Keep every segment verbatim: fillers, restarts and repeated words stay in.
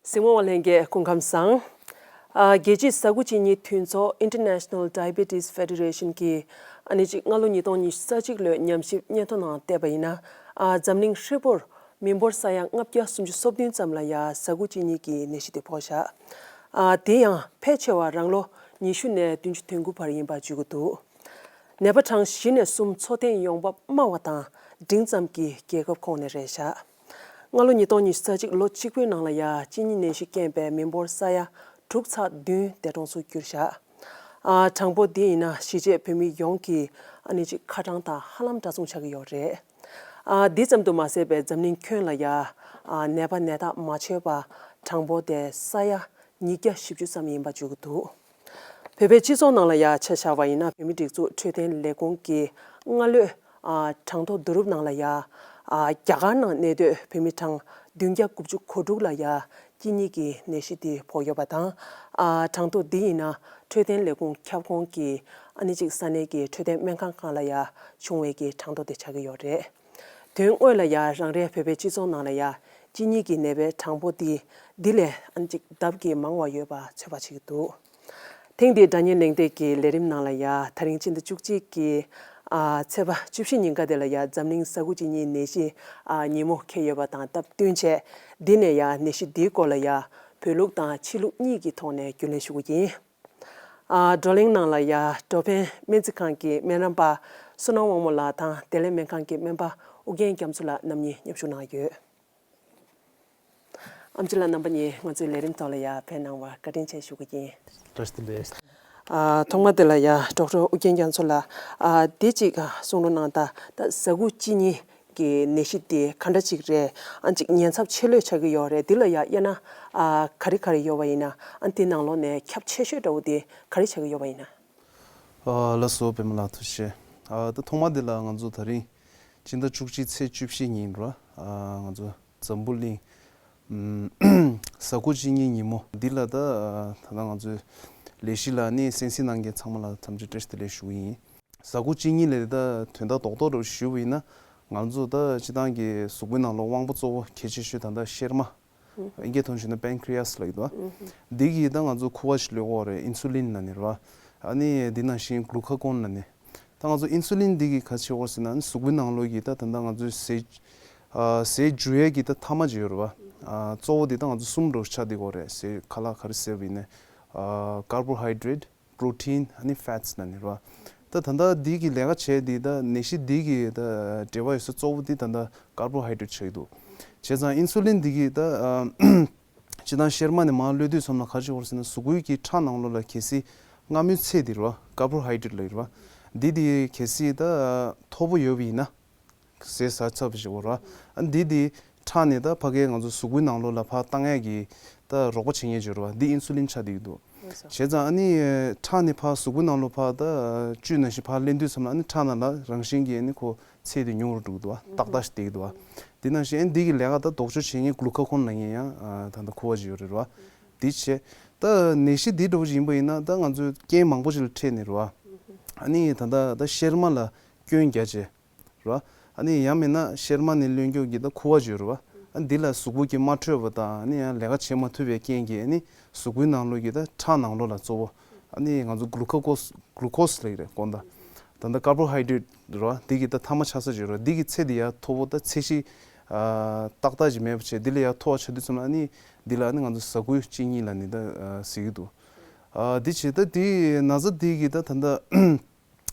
གཟིགས་མོ་བ་ལྷན་རྒྱས་སྐུ་ཁམས་བཟང་། ཨ། རྒྱལ་སྤྱིའི་ཟ་ཁུ་གཅིན་སྙི་མཐུན་ཚོགས་International Diabetes Federation གིས་ཨ་ནི་གཅིག་སྔ་ལོ་ཉིས་སྟོང་ཉི་ཤུ་རྩ་གཅིག་ལོའི་ཉམས་ཞིབ་སྙན་ཐོ་ནང་བལྟས་པ་ཡིན་ན། ཨ། འཛམ་གླིང་ཧྲིལ་པོར་མི་འབོར་ས་ཡ་ལྔ་བརྒྱ་སུམ་ཅུ་སོ་བདུན་ཙམ་ལ་ཡ་ཟ་ཁུ་གཅིན་སྙི་གི་ནད་གཞི་དེ་ཕོག་བཞག་ཨ། དེ་ཡང་ཕལ་ཆེ་བ་རང་ལོ་ཉི་ཤུ་ནས་བདུན་ཅུ་དོན་དགུ་བར་ཡིན་པ་བརྗོད་ཀྱི་འདུག་ནད་པ་གྲངས་བཞི་ནས་གསུམ་འཚོ་རྟེན་ཡོང་འབབ་དམའ་བ་དང་འབྲིང་ཙམ་གྱི་རྒྱལ་ཁབ་ཁོངས་ནས་རེད་བཞག་སྔ་ལོ་ཉིས་སྟོང་ཉི་ཤུ་རྩ་གཅིག་ལོ་གཅིག་པོའི་ནང་ལ་ཡ་གཅིན་སྙི་ནད་གཞི་རྐྱེན་པས་མི་འབོར་ས་ཡ་དྲུག་ཚེག་བདུན་འདས་གྲོངས་སུ་གྱུར་བཞག་ཨ། གྲངས་འབོར་འདི་ཡིན་ན་གཞིས་བྱེས་བོད་མི་ཡོངས་ཀྱི་ཨ་ནི་གཅིག་ཁ་གྲངས་དང་ཧ་ལམ་འདྲ་མཚུངས་ཆགས་ཀྱི་ཡོད་རེད། ཨ། འདི་ཙམ་དུ་མ་ཟད་པའི་འཛམ་གླིང་ཁྱོན་ལ་ཡ། ཨ། ནད་པ་ནད་རྟགས་མ་ཆོད་པ་གྲངས་འབོར་དེ་ས་ཡ་ཉིས་བརྒྱ་བཞི་བཅུ་ཙམ་ཡིན་པ་བརྗོད་ཀྱི་འདུག་བོད་པའི་སྤྱི་ཚོགས་ནང་ལ་ཡ་ཆ་བཞག་པ་ཡིན་ན་བོད་མིའི་སྒྲིག་འཛུགས་འཕྲོད་བསྟེན་ལས་ཁུངས་ཀྱི་སྔ་ལོའི། ཨ། གྲངས་ཐོ་བསྡུ་རུབ་ནང་ལ་ཡ། ཨ། རྒྱ་གར་ནང་གནས་སྡོད་བོད་མི་གྲངས་བདུན་བརྒྱ་དགུ་བཅུ་གོ་དྲུག་ལ་ཡ་གཅིན་སྙི་གི་ནད་གཞི་དེ་ཕོག་ཡོད་པ་དང་། ཨ། གྲངས་ཐོ་འདི་ཡིན་ན་འཕྲོད་བསྟེན་ལས་ཁུངས་ཁྱབ་ཁོངས་ཀྱི་ཨ་ནི་གཅིག་ས་གནས་ཀྱི་འཕྲོད་བསྟེན་སྨན་ཁང་ཁག་ལ་ཡ་བྱུང་བའི་གི་གྲངས་ཐོ་དེ་ཆགས་ཀྱི་ཡོད་རེད། དོན་དངོས་ལ་ཡ་རང་རེའི་བོད་པའི་སྤྱི་ཚོགས་ནང་ལ་ཡ་གཅིན་སྙི་གི་ནད་པའི་གྲངས་འབོར་འདི་འདི་ལས་ཨ་ནི་གཅིག་ལྡབ་ཀྱིས་མང་བ་ཡོད་པ་ཚོད་དཔག་བྱེད་ཀྱི་འདུག་ཐེངས་འདིའི་སྒྲ་སྙན་གླེང་སྟེགས་ཀྱི་ལས་རིམ་ནང་ལ་ཡ་ད་རིང་ཕྱི་ཟླ་བཅུ་གཅིག་གི། ཨ། ཚེས་པ་བཅུ་བཞི་ཉིན་ཀ་དེ་ལ་ཡ་འཛམ་གླིང་ཟ་ཁུ་གཅིན་སྙིའི་ནད་གཞི། ཨ། ཉིན་མོ་འཁེལ་ཡོད་པ་དང་སྟབས་བསྟུན་བྱས། འདི་ནས་ཡ་ནད་གཞི་འདིའི་སྐོར་ལ་ཡ་བོད་ལུགས་དང་ཕྱི་ལུགས་གཉིས་ཀྱི་ཐོག་ནས་རྒྱུས་ལོན་ཞུ་གི་ཡིན། ཨ། བགྲོ་གླེང་ནང་ལ་ཡ་འགྲོ་ཕན་སྨན་རྩིས་ཁང་གི་སྨན་རམས་པ་བསོད་ནམས་དབང་མོ་ལགས་དང་བདེ་ལེགས་སྨན་ཁང་གི་སྨན་པ་ཨུ་རྒྱན་རྒྱ་མཚོ་ལགས་རྣམ་གཉིས་མཉམ་ཞུགས་གནང་ཡོད། ཨེམ་ཆི་ལགས་རྣམ་པ་གཉིས་ང་ཚོའི་ལས་རིམ་ཐོག་ལ་ཡ་ཕེབས་གནང་བར་བཀའ་དྲིན་ཆེ་ཞུ་གི་ཡིན། བཀྲ་ཤིས་བདེ་ལེགས། ཨ། ཐོག་མ་དེ་ལ་ཡ་ཌོག་ཊར་ཨུ་རྒྱན་རྒྱ་མཚོ་ལགས། ཨ། དེ་གཅིག་གསུང་རོགས་གནང་དང་། ད་ཟ་ཁུ་གཅིན་སྙི་གི་ནད་གཞི་དེ་ག་འདྲ་ཅིག་རེད། ཨ། གཅིག་ཉེན་ཚབས་ཆེ་ལོས་ཆགས་ཀྱི་ཡོད་རེད། འདི་ལ་ཡ་དབྱེ་ན་ཨ་ག་རེ་ག་རེ་ཡོད་པ་ཡིན་ན། ཨ། དེ་ནང་ལོགས་ནས་ཁྱབ་ཆེ་ཤོས་འདྲ་བོ་དེ་ག་རེ་ཆགས་ཀྱི་ཡོད་པ་ཡིན་ན། ཨ། ལགས་སོ། པད་མ་ལགས་ཐུགས་རྗེ་ཆེ། ཨ། ད་ཐོག་མ་དེ་ལ་ང་ཚོ་ད་རིང་སྤྱི་ཟླ་བཅུ་གཅིག་ཚེས་བཅུ་བཞི་ཉིན་ར། ཨ། ང་ཚོ་འཛམ་བུ་གླིང་ཨམ་ཟ་ཁུ་གཅིན་སྙིའི་ཉིན་མོ་འདི་ལ་ད་ད་ལྟ་ང་ཚོའི་ལས་གཞི་ལ་ནི་གསན་གཟིགས་གནང་མཁན་ཚང་མ་ལ་ཐམས་ཅད་བཀྲ་ཤིས་བདེ་ལེགས་ཞུ་གི་ཡིན། ཟ་ཁུ་གཅིན་སྙི་ལབ་དེ་ད་དོན་དག་རྡོག་རྡོག་རུ་ཞུས་པ་ཡིན་ན། ང་ཚོ་ད་སྤྱིར་བཏང་གི་གཟུགས་པོའི་ནང་ལོགས་དབང་པོ་གཙོ་བོ་གལ་ཆེ་ཤོས་ད་ལྟ་གཤེར་མ། ཨིན་སྐད་ཐོག་ནས་ཞུས་ན་པན་ཀྲི་ཡཱས་ལབ་ཀྱི་འདུག་བ། འདི་གིས་ད་ང་ཚོ་ཁུ་བ་ཞིག་གློད་ཀྱི་ཡོད་རེད། ཨིན་སུ་ལིན་ལབ་ནས་རེད་བ། ཨ་ནི་འདི་ནང་བཞིན་གླུ་ཁ་ཀོན་ལབ་ནས། ད་ང་ཚོ་ཨིན་སུ་ལིན་འདི་གིས་ག་རེ་བྱེད་ཀྱི་ཡོད་རེད་ཟེར་ན། ཨ་ནི་གཟུགས་པོའི་ནང་ལོགས་ཀྱི་ད་ད་ལྟ་ང་ཚོའི་ཟས། ཨ། ཟས་འཇུ་ཡས་ཀྱི་ད་ཐ་མག་ཅིག་ཡོད་རེད་བ། ཨ། གཙོ་བོ་འདི་ད་ང་ཚོ་གསུམ་འདྲ་བོ་ཆགས་བསྡད་ཀྱི་ཡོད་རེད། ཟས་ཁ་ལག་ག་རེ་ཟེར་བ་ཡིན་ནའི། ཨ། ཀར་བོ་ཧའི་ཌེ་རེ་ཊི། པྲོ་ཊིན། ཨ་ནི་ཕེ་ཊི་ལབ་ནས་རེད་བ། ད་ད་ལྟ་འདི་གི་ལས་ཀ་བྱེད་འདི་ད་ནད་གཞི་འདི་གི་ད་འབྲེལ་བ་ཡོད་ས་གཙོ་བོ་འདི་ད་ད་ཀར་བོ་ཧའི་ཌེ་རེ་ཊི་ཆགས་ཀྱི་འདུག་བྱས་ཙང་ཨིན་སུ་ལིན་འདི་གི་ད་ཨ་སྤྱིར་བཏང་གཤེར་མ་ནས་མར་གློད་དུས་ཙམ་ལ་ག་རེ་བྱེད་ཀྱི་ཡོད་རེད་ཟེར་ན། གཟུགས་པོའི་གི་ཁྲག་ནང་ལོགས་ལ་གལ་སྲིད་མངར་མོའི་ཚལ་འདི་རེད་བ། ཀར་བོ་ཧའི་ཌེ་རེ་ཊི་ལབ་ཀྱི་རེད་བ། འདི་དེ་གལ་སྲིད་ད་མཐོ་པོ་ཡོད་པ་ཡིན་ན། ཟས་ཟ་ཚར་བ་ཞིག་ཡོད་རེད་བ། ཨ་ནི་འདི་དེ་ཁྲག་ནས་ད་ཕ་གིའི་ང་ཚོ་གཟུགས་པོའི་ནང་ལོགས་ལ་ཕར་བཏང་ཡས་ཀྱི་ད་རོགས་པ་བྱེད་མཁན་ཅིག་ཡོད་རེད་བ། འདི་ཨིན་སུ་ལིན་ཆགས་བསྡད་ཀྱི་འདུག་ལགས་སོ། བྱས་ཙང་ཨ་ནི་ཁྲག་ནས་ཕར་གཟུགས་པོའི་ནང་ལོགས་ཕར་ད་བཅུད་ནང་བཞིན་ཕར་ལེན་དུས་ཙམ་ལ། ཨ་ནི་ཁྲག་ནང་ལ་རང་བཞིན་གྱིས་ཨ་ནི་ཁོ་ཚད་དེ་ཉུང་རུ་འགྲོ་གི་འདུག་བ། ཏག་ཏག་ཞིག་བསྡད་ཀྱི་འདུག་བ། འདི་ནང་བཞིན་ཨ་ནི་འདི་གི་ལས་ཀ་ད་ལྡོག་ཕྱོགས་བྱེད་མཁན་གླུ་ཁ་ཀོན་ལབ་མཁན་ཡང་ཨ་ད་ལྟ་ཁུ་བ་ཅིག་ཡོད་རེད་བ། འདི་བྱས། ད་ནད་གཞི་འདི་འདྲ་བོ་ཅིག་ཡིན་པ་ཡིན་ན། ད་ང་ཚོས་རྐྱེན་མང་པོ་ཅིག་ལ་འཕྲད་ནས་རེད་བ། ཨ་ནི་ད་ལྟ་ད་གཤེར་མ་ལ་སྐྱོན་རྒྱག་བྱས། རེད་བ། ཨ་ནི་ཡང་མིན་ན་གཤེར་མ་ནས་ལོན་རྒྱུ་གི་ད་ཁུ་བ་ཅིག་ཡོད་རེད་བ། ཨ་ནི་འདི་ལ་གཟུགས་པོ་གིས་མ་འཕྲོད་པ་དང་། ཨ་ནི་ཡང་ལས་ཀ་བྱེད་མ་ཐུབ་པའི་རྐྱེན་གྱིས། ཨ་ནི་གཟུགས་པོའི་ནང་ལོགས་ཀྱི་ད་ཁྲག་ནང་ལོགས་ལ་གཙོ་བོ། ཨ་ནི་ང་ཚོ་གླུ་ཁ་ཀོ་སི། གླུ་ཀོ་སི་ལབ་ཀྱི་རེད་དགོངས་དག་ད་ལྟ་ཀར་བོ་ཧའི་ཌེ་རེ་ཊི་རེད་བ། འདི་གི་ད་ཐ་མག་ཆགས་ས་ཅིག་ཡོད་རེད་བ། འདི་གི་ཚད་དེ་ཡར་མཐོ་པོ། ད་ཚད་གཞི་ཨ་ཏག་ཏག་ཅིག་མེད་པ་བྱས། འདི་ལས་ཡར་མཐོ་བ་ཆགས་དུས་ཙམ་ལ། ཨ་ནི་འདི་ལ་ཨ་ནི་ང་ཚོ་ཟ་ཁུའི་གཅིན་སྙི་ལབ་ནས་ད་ཨ་ཟེར་གྱི་འདུག་ཨ་འདི་བྱས། ད་འདི་ན་ཚ་འདི་གི་ད་ད་ལྟ་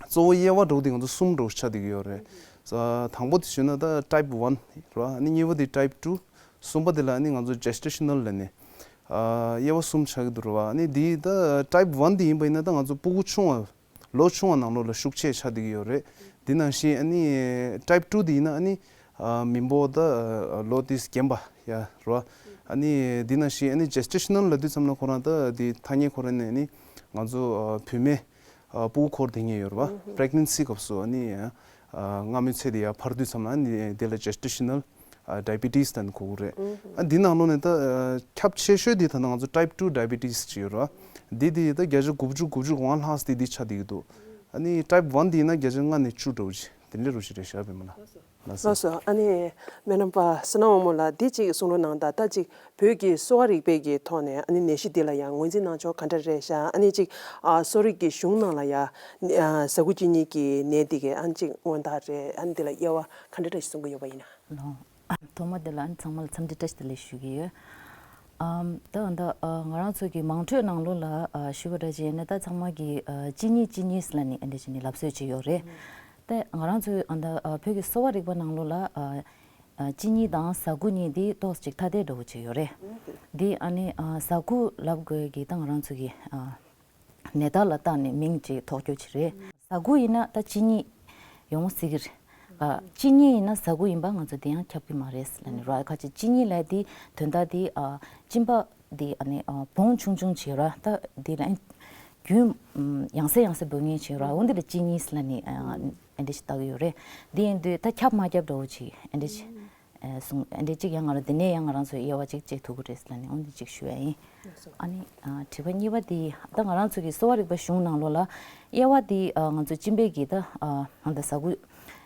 གཙོ་བོ་དབྱེ་བ་འདྲ་བོ་དེ་ང་ཚོ་གསུམ་འདྲ་བོ་ཆགས་བསྡད་ཀྱི་ཡོད་རེད། ཨ་དང་པོ་དེ་ཞུས་ན་ད་ཊའིབ་ཝན་རེད་བ། ཨ་ནི་གཉིས་པ་དེ་ཊའིབ་ཊུ། གསུམ་པ་དེ་ལ་ཨ་ནི་ང་ཚོ་ཇེ་སི་ཊེ་ཤ་ནལ་ལབ་ནས་ཨ་དབྱེ་བ་གསུམ་ཆགས་ཀྱི་འདུག་རེད་བ། ཨ་ནི་འདི་ད་ཊའིབ་ཝན་དེ་ཡིན་པ་ཡིན་ན། ད་ང་ཚོ་སྤུ་གུ་ཆུང་བ། ལོ་ཆུང་བ་ནང་ལོགས་ལ་ཤུགས་ཆེ་ཆགས་བསྡད་ཀྱི་ཡོད་རེད། འདི་ནང་བཞིན་ཨ་ནི་ཊའིབ་ཊུ་དེ་ཡིན་ན། ཨ་ནི་ཨ་མི་འབོར་ད་ལོ་དེ་རྒན་པ་ཡ་རེད་བ། ཨ་ནི་འདི་ནང་བཞིན་ཨ་ནི་ཇེ་སི་ཊེ་ཤ་ནལ་ལབ་དུས་ཙམ་ལ་ཁོ་རང་ད་དེ་ཐ་སྙད་ཁོ་རང་ནས་ནི་ང་ཚོ་ཨ་བུད་མེད་ཨ་སྤུ་གུ་འཁོར་བསྡད་མཁན་ཡོད་རེད་བ། པི་རེག་ནེན་སི་སྐབས་སུ་ཨ་ནི་ཨ་མངར་མོའི་ཚད་དེ་ཡར་འཕར་དུས་ཙམ་ལ། ཨ་ནི་དེ་ལ་ཇེ་སི་ཊེ་ཤ་ནལ་ཨ་ཌའི་བི་ཊི་སི་ལབ་ནས་གོ་གི་རེད། ཨ་འདི་ནང་ལོགས་ནས་ད་ཨ་ཁྱབ་ཆེ་ཤོས་དེ་ད་ནང་ང་ཚོ་ཊའིབ་ཊུ་ཌའི་བི་ཊི་སི་ཅིག་ཡོད་རེད་བ། འདི་དེ་ད་བརྒྱ་ཆ་དགུ་བཅུ་དགུ་བཅུ་གོ་ལྔ་ལྷག་ཙམ་དེ་འདི་ཆགས་བསྡད་ཀྱི་འདུག་ཨ་ནི་ཊའིབ་ཝན་དེ་ཡིན་ན་བརྒྱ་ཆ་ལྔ་ནས་བཅུ་འདྲ་བོ་ཅིག་དེ་འདྲ་འདྲ་བོ་ཅིག་རེད་བཞག་པད་མ་ལགས། ལགས་སོ། ལགས་སོ། ཨ་ནི་སྨན་རམས་པ་བསོད་ནམས་དབང་མོ་ལགས། འདི་གཅིག་གསུང་རོགས་གནང་དང་། ད་གཅིག་བོད་ཀྱི་གསོ་བ་རིག་པའི་གི་ཐོག་ནས་ཨ་ནི་ནད་གཞི་འདི་ལ་ཡང་ངོས་འཛིན་གནང་ཕྱོགས་ག་འདྲ་རེད་ཤག་ཨ་ནི་གཅིག་ཨ་གསོ་རིག་གི་གཞུང་ནང་ལ་ཡང་ཨ་ཟ་ཁུ་གཅིན་སྙི་གི་ནད་འདི་གའི་ཨ་ནི་གཅིག་སྔོན་བརྟག་རེད། ཨ་ནི་འདི་ལ་དབྱེ་བ་ག་འདྲ་འདྲ་ཞིག་གསུང་གི་ཡོད་པ་ཡིན་ན། ལགས། ཐོག་མ་དེ་ལ་ཨ་ནི་ཚང་མ་ལ་འཚམས་འདྲི་བཀྲ་ཤིས་བདེ་ལེགས་ཞུ་གི་ཡོད། ཨམ། ད་ད་ཨ་ང་རང་ཚོ་གི་དམངས་ཁྲོད་ནང་ལོགས་ལ་ཨ་ཞུ་བ་འདྲ་བྱས་ན། ད་ཚང་མ་གི་ཨ་གཅིན་སྙི་གཅིན་སྙི་ཟེར་ལབ་ནས་ཨ་འདྲ་བྱས་ནས་ལབ་སྲོལ་ཅིག་ཡོད་རེད། ད་ང་རང་ཚོའི་ཨ་ད་ཨ་བོད་ཀྱི་གསོ་བ་རིག་པ་ནང་ལོགས་ལ་ཨ་ཨ་གཅིན་སྙི་དང་ཟ་ཁུ་གཉིས་འདི་ཏོག་ཙམ་ཅིག་ཐ་དད་འདྲ་བོ་ཅིག་ཡོད་རེད། འདི་ཨ་ནི་ཨ་ཟ་ཁུ་ལབ་དགོས་ཀྱི་ད་ང་རང་ཚོ་གི་ཨ་ནད་རྟགས་ལ་བརྟགས་ནས་མིང་ཅིག་ཐོགས་རྒྱུ་ཅིག་རེད། ཟ་ཁུ་ཡིན་ན་ད་གཅིན་སྙི་ཡོང་སྲིད་ཀྱི་རེད། ཨ་གཅིན་སྙི་ཡིན་ན་ཟ་ཁུ་ཡིན་པ་ང་ཚོ་དེ་ཡང་ཁྱབ་ཀྱི་མ་རེད་ལབ་ནས་ར། ཁ་ཅིག་གཅིན་སྙི་ལབ་དེ་དོན་དག་དེ་ཨ་གཅིན་པ་དེ་ཨ་ནི་ཨ་བོང་ཆུང་ཆུང་བྱས་ར། ད་དེ་ལ་རྒྱུན་ཡང་སེ་ཡང་སེ་འབོད་མཁན་བྱས་ར། འོ་འདི་ལ་གཅིན་སྙི་ལབ་ནས་ཨ་འདི་ཞིག་བཏགས་ཀྱི་ཡོད་རེད། འདི་ཡིན་དུས་ད་ཁྱབ་མ་ཁྱབ་འདྲ་བོ་ཅིག་ཨ་འདི་ཞིག་ཨེ་གསུངས། ཨེ་འདྲ་གཅིག་ཡང་ང་རང་འདི་ནས་ཡང་ང་རང་ཚོས་དབྱེ་བ་གཅིག་བྱེད་ཐུབ་ཀྱི་རེད་ལབ་ནས་འོ་འདི་གཅིག་ཞུ་ཡ་ཡིན། ལགས་སོ། ཨ་ནི་ཨ་དྲི་བ་གཉིས་པ་དེ་ད་ང་རང་ཚོ་གི་གསོ་བ་རིག་པ་གཞུང་ནང་ལོགས་ལ་དབྱེ་བ་དེ་ཨ་ང་ཚོ་གཅིན་པའི་གི་ད་ཨ་ད་ཟ་ཁུ་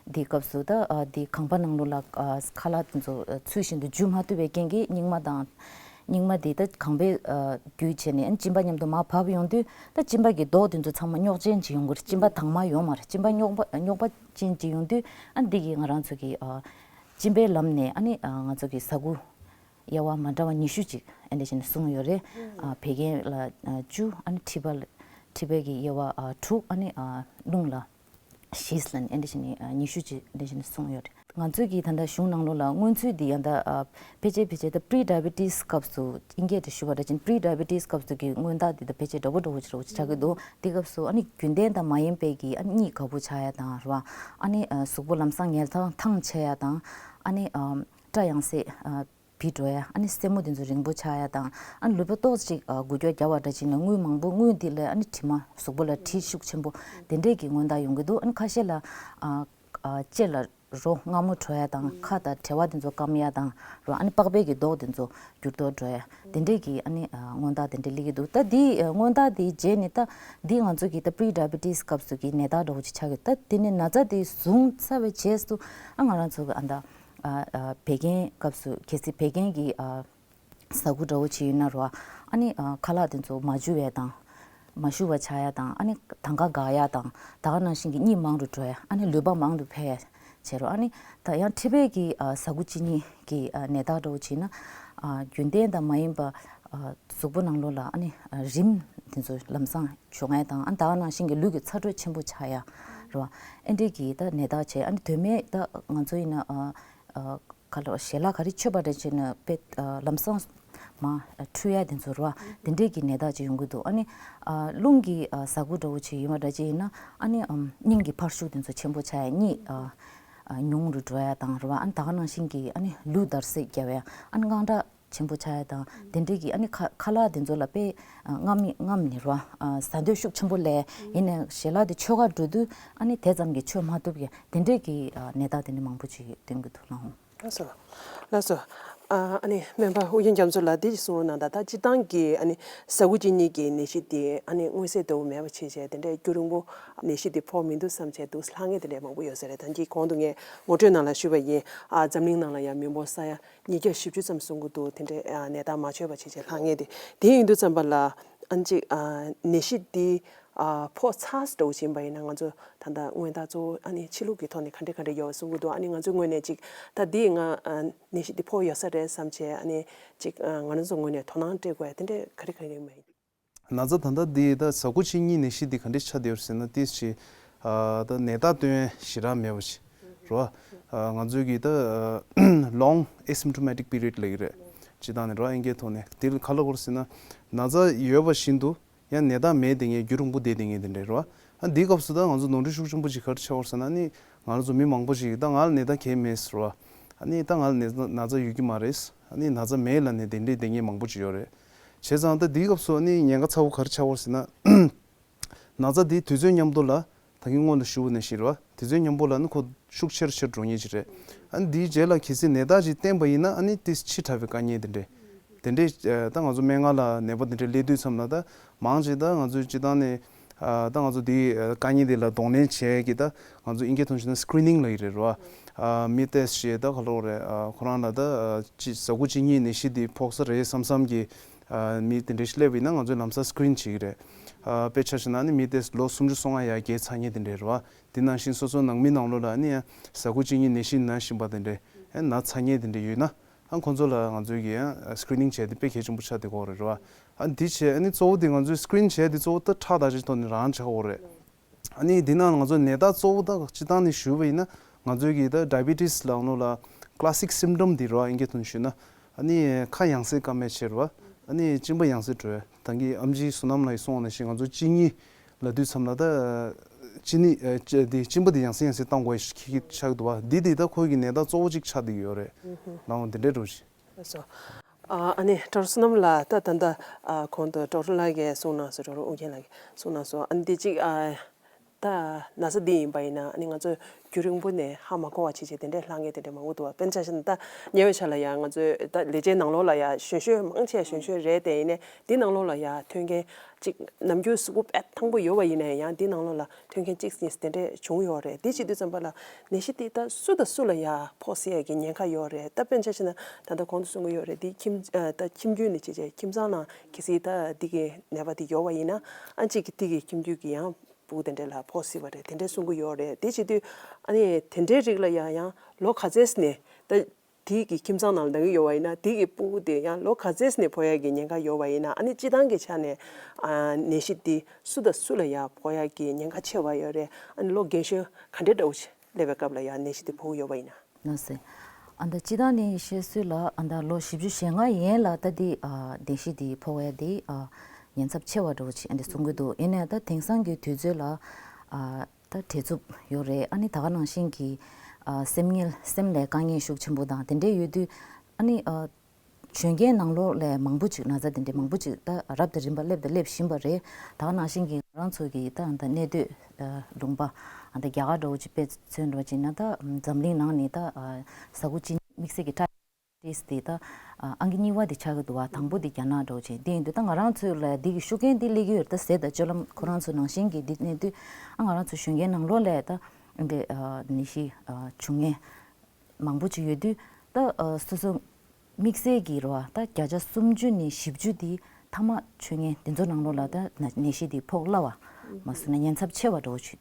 དེའི་སྐབས་སུ་ད་ཨ་དེ་ཁང་པ་ནང་ལོགས་ལ་ཨ་ཁ་ལག་དེ་ཚོ་ཨ་ཚུལ་བཞིན་དུ་འཇུ་མ་ཐུབ་པའི་རྐྱེན་གྱིས་སྙིགས་མ་དང་སྙིགས་མ་དེ་ད་ཁང་པའི་ཨ་བརྒྱུད་བྱས་ནས་ཨ་གཅིན་པ་མཉམ་དུ་མར་བབས་ཡོང་དུས་ད་གཅིན་པ་གི་མདོག་དེ་ཚོ་ཚང་མ་རྙོག་ཅན་ཅིག་ཡོང་གི་རེད། གཅིན་པ་དྭངས་མ་ཡོང་མ་རེད། གཅིན་པ་རྙོག་པ་རྙོག་པ་ཅན་ཅིག་ཡོང་དུས་ཨ་འདི་གིས་ང་རང་ཚོ་གི་ཨ། གཅིན་པའི་ལམ་ནས་ཨ་ནི་ཨ་ང་ཚོ་གི་ཟ་ཁུ་དབྱེ་བ་མ་འདྲ་བ་ཉི་ཤུ་ཅིག་ཨ་འདྲ་བྱས་ནས་གསུངས་ཡོད་རེད། ཨ་བད་ཀན་ལ་ཨ་བཅུ། ཨ་ནི་མཁྲིས་པ་ལ་མཁྲིས་པའི་གི་དབྱེ་བ་ཨ་དྲུག་ཨ་ནི་ཨ་རླུང་ལ་བཞི་ལ་ཨ་འདྲ་བྱས་ནས་ཨ་ཉི་ཤུ་ཅིག་ཨ་འདྲ་བྱས་ནས་གསུངས་ཡོད་རེད། ང་ཚོའི་གི་ད་ལྟ་གཞུང་ནང་ལོགས་ལ་སྔོན་ཚུད་འདི་ཡང་ད་ཨ་ཕལ་ཆེར་ཕལ་ཆེར་ད་pre diabetes སྐབས་སུ་ཨིན་སྐད་དུ་ཞུ་བ་འདྲ་ཅིག pre diabetes སྐབས་སུ་གི་སྔོན་བརྟག་འདི་ད་ཕལ་ཆེར་འདྲ་པོ་འདྲ་པོ་ཅིག་རེད་པ་ཆགས་ཀྱི་འདུག་དེ་སྐབས་སུ་ཨ་ནི་རྒྱུན་ལྡན་དང་མ་ཡིན་པའི་གི་ཨ་ནི་གཉིད་ཁག་པོ་ཆགས་ཡ་དང་རེད་པ། ཨ་ནི་ཨ་གཟུགས་པོ་ལམ་སང་ངལ་ཐང་ཐང་ཆད་ཡ་དང་། ཨ་ནི་ཨ་སྐྲ་ཡང་སེ་ཨ་བུད་འགྲོ་ཡ། ཨ་ནི་སེན་མོ་དེ་ཚོ་རིང་པོ་ཆགས་ཡ་དང་། ཨ་ནི་ལུས་པོ་ཏོག་ཙམ་ཅིག་ཨ་འགུལ་སྐྱོད་རྒྱག་པ་འདྲ་ཅིག་ན་དངུལ་མང་པོ་དངུལ་འདི་ལ་ཨ་ནི་དྲི་མ་གཟུགས་པོ་ལ་དྲི་ཤུགས་ཆེན་པོ་དེ་འདྲས་ཀྱི་སྔོན་བརྟག་ཡོང་གི་འདུག་ཨ་ནི་ཁ་ཤས་ལ་ཨ་ཨ་ལྕེ་ལ་རོ་མངར་མོ་བྲོ་ཡ་དང་། ཁ་དང་དཔྲལ་བ་དེ་ཚོ་སྐམ་ཡ་དང་རོ། ཨ་ནི་པགས་པའི་གི་མདོག་དེ་ཚོ་འགྱུར་ལྡོག་འགྲོ་ཡ་དེ་འདྲས་ཀྱི་ཨ་ནི་ཨ་སྔོན་བརྟག་དེ་འདྲས་སླེབས་ཀྱི་འདུག་ད་འདི་ཨ་སྔོན་བརྟག་དེ་རྗེས་ནས་ད་འདི་ང་ཚོ་གི་ད་pre diabetes སྐབས་སུ་གི་ནད་རྟགས་འདྲ་པོ་ཅིག་ཆགས་ཀྱི། ད་དེ་ནས་ན་ཚ་དེ་བཟུང་ཚར་བའི་རྗེས་སུ་ཨ་ང་རང་ཚོ་གི་ཨ་ད་ཨ་ཨ་བད་ཀན་སྐབས་སུ་གལ་སྲིད་བད་ཀན་གྱི་ཨ་ཟ་ཁུ་འདྲ་པོ་ཅིག་ཡོད་ན་རོ། ཨ་ནི་ཨ་ཁ་ལག་དེ་ཚོ་མ་འཇུ་བ་དང་། མ་ཞུ་བ་ཆགས་ཡ་དང་། ཨ་ནི་དང་ག་འགག་ཡ་དང་། ད་ག་ནང་བཞིན་གྱི་གཉིད་མང་དུ་འགྲོ་ཡ། ཨ་ནི་ལུས་པ་མང་དུ་འཕེལ་ཡ་བྱེད་རོ། ཨ་ནི་ད་ཡང་མཁྲིས་པའི་གི་ཨ་ཟ་ཁུ་གཅིན་སྙི་གི་ཨ་ནད་རྟགས་འདྲ་པོ་བྱས་ན། ཨ་རྒྱུན་ལྡན་དང་མ་ཡིན་པ་ཨ་གཟུགས་པོ་ནང་ལོགས་ལ་ཨ་ནི་ཨ་རིམས་དེ་ཚོ་ལམ་སང་བྱུང་ཡ་དང་། ཨ་ནི་ད་ག་ནང་བཞིན་གྱི་ལུས་ཀྱི་ཚ་དྲོད་ཆེན་པོ་ཆགས་ཡ་རོ། ཨེ་འདྲས་ཀྱི་ད་ནད་རྟགས་བྱས། ཨ་ནི་དོན་མེད་ད་ང་ཚོ་ཡིན་ན་ཨ་ཨ་ག་ལ་ཞལ་ལག་ག་རེ་མཆོད་པ་འདྲ་བྱས་ན་དཔེ་ཨ་ལམ་སང་མ་འཁྲུ་ཡ་དེ་ཚོ་རོ། དེ་འདྲས་ཀྱི་ནད་རྟགས་ཅིག་ཡོང་གི་འདུག་ཨ་ནི་ཨ་རླུང་གི་ཨ་ཟ་ཁུ་འདྲ་པོ་ཅིག་ཡིན་པ་འདྲ་ཅིག་ཡིན་ན། ཨ་ནི་ཨམ་སྙིང་གི་འཕར་ཤུགས་དེ་ཚོ་ཆེན་པོ་ཆགས་ཡ། གཉིད་ཨ་ཨ་ཉུང་རུ་འགྲོ་ཡ་དང་རོ། ཨ་ནི་ད་ག་ནང་བཞིན་གྱི་ཨ་ནི་ལུས་འདར་སིག་རྒྱབ་ཡ། ཨ་ནི་དངངས་སྐྲག་ཆེན་པོ་ཆགས་ཡ་དང་། དེ་འདྲས་ཀྱི་ཨ་ནི་ཁ་ཁ་ལག་དེ་ཚོ་ལ་དཔེ་ཨ་རྔམ་རྔམ་ནས་རོ། ཨ་ཟ་འདོད་ཤུགས་ཆེན་པོ་སླེབས། ཡིན་ནའི་ཞལ་ལག་དེ་མཆོད་གར་འགྲོ་དུས་ཨ་ནི་དེ་ཙམ་གྱིས་མཆོད་མ་ཐུབ་ཀྱི་དེ་འདྲས་ཀྱི་ཨ་ནད་རྟགས་དེ་འདྲས་མང་པོ་ཅིག་སྟོན་གྱི་འདུག་ལགས། ལགས་སོ། ལགས་སོ། ཨ་ཨ་ནི་སྨན་པ་ཨོ་རྒྱན་རྒྱ་མཚོ་ལགས་འདི་ཞིག་གསུང་རོགས་གནང་དང་། ད་སྤྱིར་བཏང་གི་ཨ་ནི་ཟ་ཁུ་གཅིན་སྙི་གི་ནད་གཞི་དེ་ཨ་ནི་མངོན་གསལ་དོད་པོ་མེད་པ་བྱས་བྱས་དེ་འདྲའི་རྒྱུན་རིང་པོ་ནད་གཞི་དེ་ཕོག་མི་འདུག་བསམ་བྱས་འདུག་ལྷང་ངེ་དེ་འདྲའི་མང་པོ་ཡོད་ས་རེད། ད་གིན་གོང་དུ་ངས་ངོ་སྤྲོད་ནང་ལ་ཞུས་པ་ཡིན། ཨ་འཛམ་གླིང་ནང་ལ་ཡང་མི་འབོར་ས་ཡ་ཉིས་བརྒྱ་བཞི་བཅུ་ཙམ་གསུང་གི་འདུག་དེ་འདྲའི་ཨ་ནད་རྟགས་མ་ཆོད་པ་བྱས་བྱས་ལྷང་ངེ་དེ། དེ་ཡིན་དུས་ཙམ་པ་ལ་ཨ་ནི་གཅིག་ཨ་ནད་གཞི་དེ་ཨ་ཕོག་ཚར་འདྲ་བོ་ཕྱིན་པ་ཡིན་ན། ང་ཚོ་ད་ལྟ་སྔོན་བརྟག་གཙོ་བོ་ཨ་ནི་ཕྱི་ལུགས་ཀྱི་ཐོག་ནས་ག་འདྲ་ག་འདྲ་ཡོད་པ་གསུང་གི་འདུག་ཨ་ནི་ང་ཚོའི་ངོས་ནས་ཅིག་ད་འདི་ང་ཨ་ནད་གཞི་འདི་ཕོག་ཡོད་ས་རེད་བསམ་བྱས་ཨ་ནི་ཅིག་ཨ་ང་རང་ཚོ་ངོས་ནས་དོ་སྣང་སྤྲད་དགོས་ཡ་དེ་འདྲ་ག་རེ་ག་རེ་ཡོད་མེད། ན་ཚ་ད་ལྟ་འདི་ད་ཟ་ཁུ་གཅིན་སྙི་ནད་གཞི་འདི་ག་འདྲ་ཆགས་བསྡད་ཡོད་ཟེར་ན། ཏིས་ཅི་ཨ་ད་ནད་རྟགས་སྟོན་ཞེ་དྲག་མེད་པ་ཞིག་རེད་པ། ཨ་ང་ཚོའི་གི་ད་ཨ་long asymptomatic period ལབ་ཀྱི་རེད། སྤྱིར་བཏང་ནས་རེད་པ། ཨིན་སྐད་ཐོག་ནས་དེ་ལ་ག་ལབ་དགོས་རེད་ཟེར་ན། ན་ཚ་ཡོད་པ་བཞིན་དུ་ཡང་ནད་རྟགས་མེད་བསྡད་མཁན། རྒྱུན་རིང་པོ་བསྡད་བསྡད་མཁན་དེ་འདྲ་རེད་པ། ཨ་འདིའི་སྐབས་སུ་ད་ང་ཚོ་ནོར་འཁྲུལ་ཤུགས་ཆེན་པོ་ཞིག་ག་རེ་ཆགས་པ་རེད་ཟེར་ན། ཨ་ནི་ང་རང་ཚོ་མི་མང་པོ་ཞིག་ད་ང་ལ་ནད་རྟགས་གང་ཡང་མེད་ཟེར་བ། ཨ་ནི་ད་ང་ལ་ནད་ན་ཚ་ཡོད་ཀྱི་མ་རེད། ཨ་ནི་ན་ཚ་མེད་ལབ་ནས་གདན་འདྲེན་བསྡད་མཁན་མང་པོ་ཞིག་ཡོད་རེད། བྱས་ཙང་ད་འདིའི་སྐབས་སུ་ཨ་ནི་ཉེན་ཁ་ཚ་པོ་ག་རེ་ཆགས་པ་རེད་ཟེར་ན། ན་ཚ་འདི་དུས་ཚོད་མཉམ་དུ་ལ་ད་གིན་སྔོན་ལ་ཞུ་བ་ནང་བཞིན་རེད་པ། དུས་ཚོད་མཉམ་པོ་ལ་ནི་ཁོ་ཤུགས་ཆེར་ཆེར་འགྲོ་མཁན་ཞིག་རེད། ཨ་ནི་འདིའི་རྗེས་ལ་གལ་སྲིད་ནད་རྟགས་ཅིག་བསྟན་པ་ཡིན་ན། ཨ་ནི་ཏིས་ཕྱི་དྲགས་པའི་དཀའ་ངལ་དེ་འདྲས་དེ་འདྲས་ཨ་ད་ང་ཚོ་སྨན་ཁང་ལ་ནད་པ་དེ་འདྲས་སླེབས་དུས་ཙམ་ལ། ད་མང་ཆེ་ད་ང་ཚོའི་སྤྱིར་བཏང་ནས་ ཨ་ད་ང་ཚོ་འདི་ཨ་དཀའ་ངལ་འདི་ལ་གདོང་ལེན་བྱེད་ཀྱི་ད་ང་ཚོ་ཨིན་སྐད་ཐོག་ཞུས་ན་སི་ཀི་རི་ནིང་ལབ་ཀྱི་རེད་རོ། ཨ་མི་ཊེ་སི་ཊི་ཞེས་ད་ག་ལབ་རེད། ཨ་ཁོ་རང་ལ་ད་ཨ་ཅི་ཟ་ཁུ་གཅིན་སྙི་ནད་གཞི་འདི་ཕོག་ས་རེད་བསམ་བསམ་གྱི་ཨ་མི་དེ་འདྲ་ཞིག་སླེབས་པ་ཡིན་ན་ང་ཚོས་ལམ་སང་སི་ཀི་རིན་བྱེད་ཀྱི་རེད། ཨ་དཔེ་ཆ་བཞག་ན་ནི་མི་དེ་ལོ་སུམ་ཅུ་སོ་ལྔ་ཡར་རྒས་ཚར་མཁན་དེ་འདྲ་རེད་བ། དེ་ནང་བཞིན་སོ་སོའི་ནང་མི་ནང་ལོགས་ལ་ནི་ཡང་ཟ་ཁུ་གཅིན་སྙི་ནད་གཞི་ན་བཞིན་པ་དེ་འདྲ་ཨ་ན་ཚར་མཁན་དེ་འདྲ་ཡོད་ན། ཨ་ཁོང་ཚོ་ལ་ང་ཚོས་ཀྱི་ཨ་སི་ཀི་རི་ནིང་བྱས་ཏེ་དཔེ་གལ་ཆེན་པོ་ཆགས་བསྡད་ཀྱི་ཡོད་རེད་རེད་བ། ཨ་འདི་བྱས་ཨ་ནི་གཙོ་བོ་དེ་ང་ཚོས་སི་ཀི་རིན་བྱས་ཏེ་གཙོ་བོ་ད་ཁྲག་དང་ཅིག་ཐོག་ནས་རང་ཆགས་ཀྱི་ཡོད་རེད། ཨ་ནི་འདི་ནང་ང་ཚོ་ནད་རྟགས་གཙོ་བོ་ད་སྤྱིར་བཏང་ནས་ཞུས་པ་ཡིན་ན་ང་ཚོས་ཀྱི་ད་ཌའི་བི་ཊི་སི་ལབ་ནོ་ལ་ཀ་ལ་སིག་སིམ་ཊམ་འདི་རེད་བ། ཨིན་སྐད་ཐོག་ནས་ཞུས་ན་ཨ་ནི་ཁ་ཡང་སེ་སྐམ་པ་ཆེ་རེད་བ། ཨ་ནི་གཅིན་པ་ཡང་སེ་བྲོ་བ། ད་གིན་ཨེམ་ཆི་བསོད་ནམས་ལགས་ཀྱིས་གསུངས་པ་ནང་བཞིན་ང་ཚོ་གཅིན་སྙི་ལབ་དུས་མཚམས་ལ་ད་གཅིན་སྙི་ཨ་ཅི་དེ་གཅིན་པ་དེ་ཡང་སེ་ཡང་སེ་བཏང་དགོས་ཤིག་ཆགས་འདུག་བ། འདི་དེ་ད་ཁོའི་གི་ནད་རྟགས་གཙོ་བོ་གཅིག་ཆགས་བསྡད་ཀྱི་ཡོད་རེད། ལའང་དེ་འདྲའི་འགྲོ་ཞིག་ལགས་སོ། ཨ་ཨ་ནི་ཌོག་ཊར་བསོད་ནམས་ལགས་ད་ད་ལྟ་ཨ་གོང་དུ་ཌོག་ཊར་ལགས་ཀྱིས་གསུངས་གནང་སོང་། ཌོག་ཊར་ཨུ་རྒྱན་ལགས་ཀྱིས་གསུངས་གནང་སོང་། ཨ་ནི་དེ་གཅིག་ཨ་ད་ན་ཚ་འདི་ཡིན་པ་ཡིན་ན་ཨ་ནི་ང་ཚོས་རྒྱུན་རིང་པོ་ནས་ཧ་མ་གོ་བ་བྱས་བྱས་དེ་འདྲའི་ལྷག་མཁན་དེ་འདྲ་མང་པོ་འདུག་བ། དཔེར་ན་ཆ་བཞག་ན་ད་ཉེ་བའི་ཆར་ལ་ཡང་ང་ཚོས་ད་ལས་བྱེད་ནང་ལོགས་ལ་ཡང་གཞོན་གཞོན་མང་ཆེ་གཞོན་གཞོན་རེད། དེ་ཡིན་ནའི་འདི་ནང་ལོགས་ལ་ཡང་ཐོན་མཁན་གཅིག་ནམ་རྒྱུན་གཟུགས་པོ་དཔེ་ཐང་པོ་ཡོད་པ་ཡིན་ནའི་ཡང་འདི་ནང་ལོགས་ལ་ཐོན་མཁན་གཅིག་གཉིས་དེ་འདྲས་བྱུང་ཡོད་རེད། དེ་བྱེད་དུས་ཙམ་པ་ལ་ནད་གཞི་དེ་ད་སུ་དང་སུ་ལ་ཡང་ཕོག་སྲིད་ཡ་གི་ཉེན་ཁ་ཡོད་རེད། ད་དཔེར་ན་ཆ་བཞག་ན་ད་ལྟ་གོང་དུ་གསུང་གི་ཡོད་རེད། དེ་ཁྱིམ་ཨ་ད་ཁྱིམ་རྒྱུད་ནས་བྱས་བྱས་ཁྱིམ་ཚང་ནང་གལ་སྲིད་ད་འདི་གི་ནད་པ་དེ་ཡོད་པ་ཡིན་ན་ཨ་གཅིག་གི་དེ་གི་ཁྱིམ་རྒྱུད་ཀྱི་ཡང་སྤུ་གུ་དེ་འདྲས་ལ་ཕོག་སྲིད་པ་རེད། དེ་འདྲས་གསུང་གི་ཡོད་རེད། དེ་བྱེད་དུས་ཨ་ནི་དེ་འདྲའི་རིགས་ལ་ཡང་ཡང་ལོ་ག་ཚོད་ནས་ད་དེ་གི་ཁྱིམ་ཚང་ནང་ལ་ལྡང་གི་ཡོད་པ་ཡིན་ན་དེ་གི་སྤུ་གུ་དེ་ཡང་ལོ་ག་ཚོད་ནས་ཕོག་ཡ་གི་ཉེན་ཁ་ཡོད་པ་ཡིན་ན་ཨ་ནི་སྤྱི་བཏང་གི་ཆ་ནས་ཨ་ནད་གཞི་དེ་སུ་དང་སུ་ལ་ཡང་ཕོག་ཡ་གི་ཉེན་ཁ་ཆེ་བ་ཡོད་རེད། ཨ་ནི་ལོ་རྒན་གཞོན་ག་འདྲའི་འདྲ་བོ་ཞིག་སླེབས་པའི་སྐབས་ལ་ཡང་ནད་གཞི་དེ་ཕོག་གི་ཡོད་པ་ཡིན་ན། ལགས་སོ། ཨ་ད་སྤྱི་བཏང་ནས་བཤད་སྲོལ་ལ་ཨ་ད་ལོ་བཞི་བཅུ་ཞེ་ལྔ་ཡན་ལ་ད་འདི་ཨ་ནད་གཞི་འདི་ཕོག་ཡ་འདི་ཨ་ཉེན་ཚབས་ཆེ་བ་འདྲ་བོ་ཅིག་ཨ་འདི་གསུང་གི་འདུག་ཡིན་ནའི་ད་དེང་སང་གི་དུས་ཚོད་ལ་ཨ་ད་བྲེལ་འཚུབ་ཡོད་རེད། ཨ་ནི་ད་ག་ནང་བཞིན་གྱི་ཨ་སེམས་ངལ་སེམས་ལ་དཀའ་ངལ་ཤུགས་ཆེན་པོ་དང་དེ་འདྲས་ཡོད་དུས་ཨ་ནི་ཨ་གཞོན་སྐྱེས་ནང་ལོགས་ལ་མང་པོ་ཅིག་ན་ཚ་དེ་འདྲས་མང་པོ་ཅིག་ད་རབ་དང་རིམ་པ་སླེབས་དང་སླེབས་བཞིན་པ་རེད། ད་ག་ནང་བཞིན་གྱི་ང་རང་ཚོ་གི་ད་ད་གནས་སྡོད་ཨ་ལུང་པ་ཨ་ད་རྒྱ་གར་འདྲ་བོ་ཅིག་དཔེ་མཚོན་འདྲ་བོ་ཅིག་ན་ད་འཛམ་གླིང་ནང་ནས་ད་ཨ་ཟ་ཁུ་གཅིན་དམིགས་བསལ་གྱི་ཁྲག་ཊེ་སི་ཊི་དེ་ད་ཨ་ཨང་ཀི་གཉིས་པ་དེ་ཆགས་ཀྱི་འདུག་བ། དང་པོ་དེ་རྒྱ་ནག་འདྲ་བོ་ཅིག་དེ་ཡིན་དུས་ད་ང་རང་ཚོ་ལ་འདི་གི་ཤུགས་རྐྱེན་འདི་སླེབས་ཀྱི་ཡོད་རེད། ད་ཟས་དང་སྤྱོད་ལམ་ཁོ་རང་ཚོ་ནང་བཞིན་གྱི་འདི་གནས་དུས་ཨ་ང་རང་ཚོ་གཞོན་སྐྱེས་ནང་ལོགས་ལ་ད་འདི་ཨ་ནད་གཞི་ཨ་བྱུང་མཁན་མང་པོ་ཅིག་ཡོད་དུས་ད་ཨ་སོ་སོ་དམིགས་བསལ་གྱི་རེད་བ། ད་བརྒྱ་ཆ་སུམ་ཅུ་ནས་བཞི་བཅུ་འདི་ཐ་མག་མཆོད་མཁན་དེ་ཚོ་ནང་ལོགས་ལ་ད་ན་ནད་གཞི་འདི་ཕོག་སླ་བ་མ་སོང་ན་ཉེན་ཚབས་ཆེ་བ་འདྲ་བོ་ཅིག་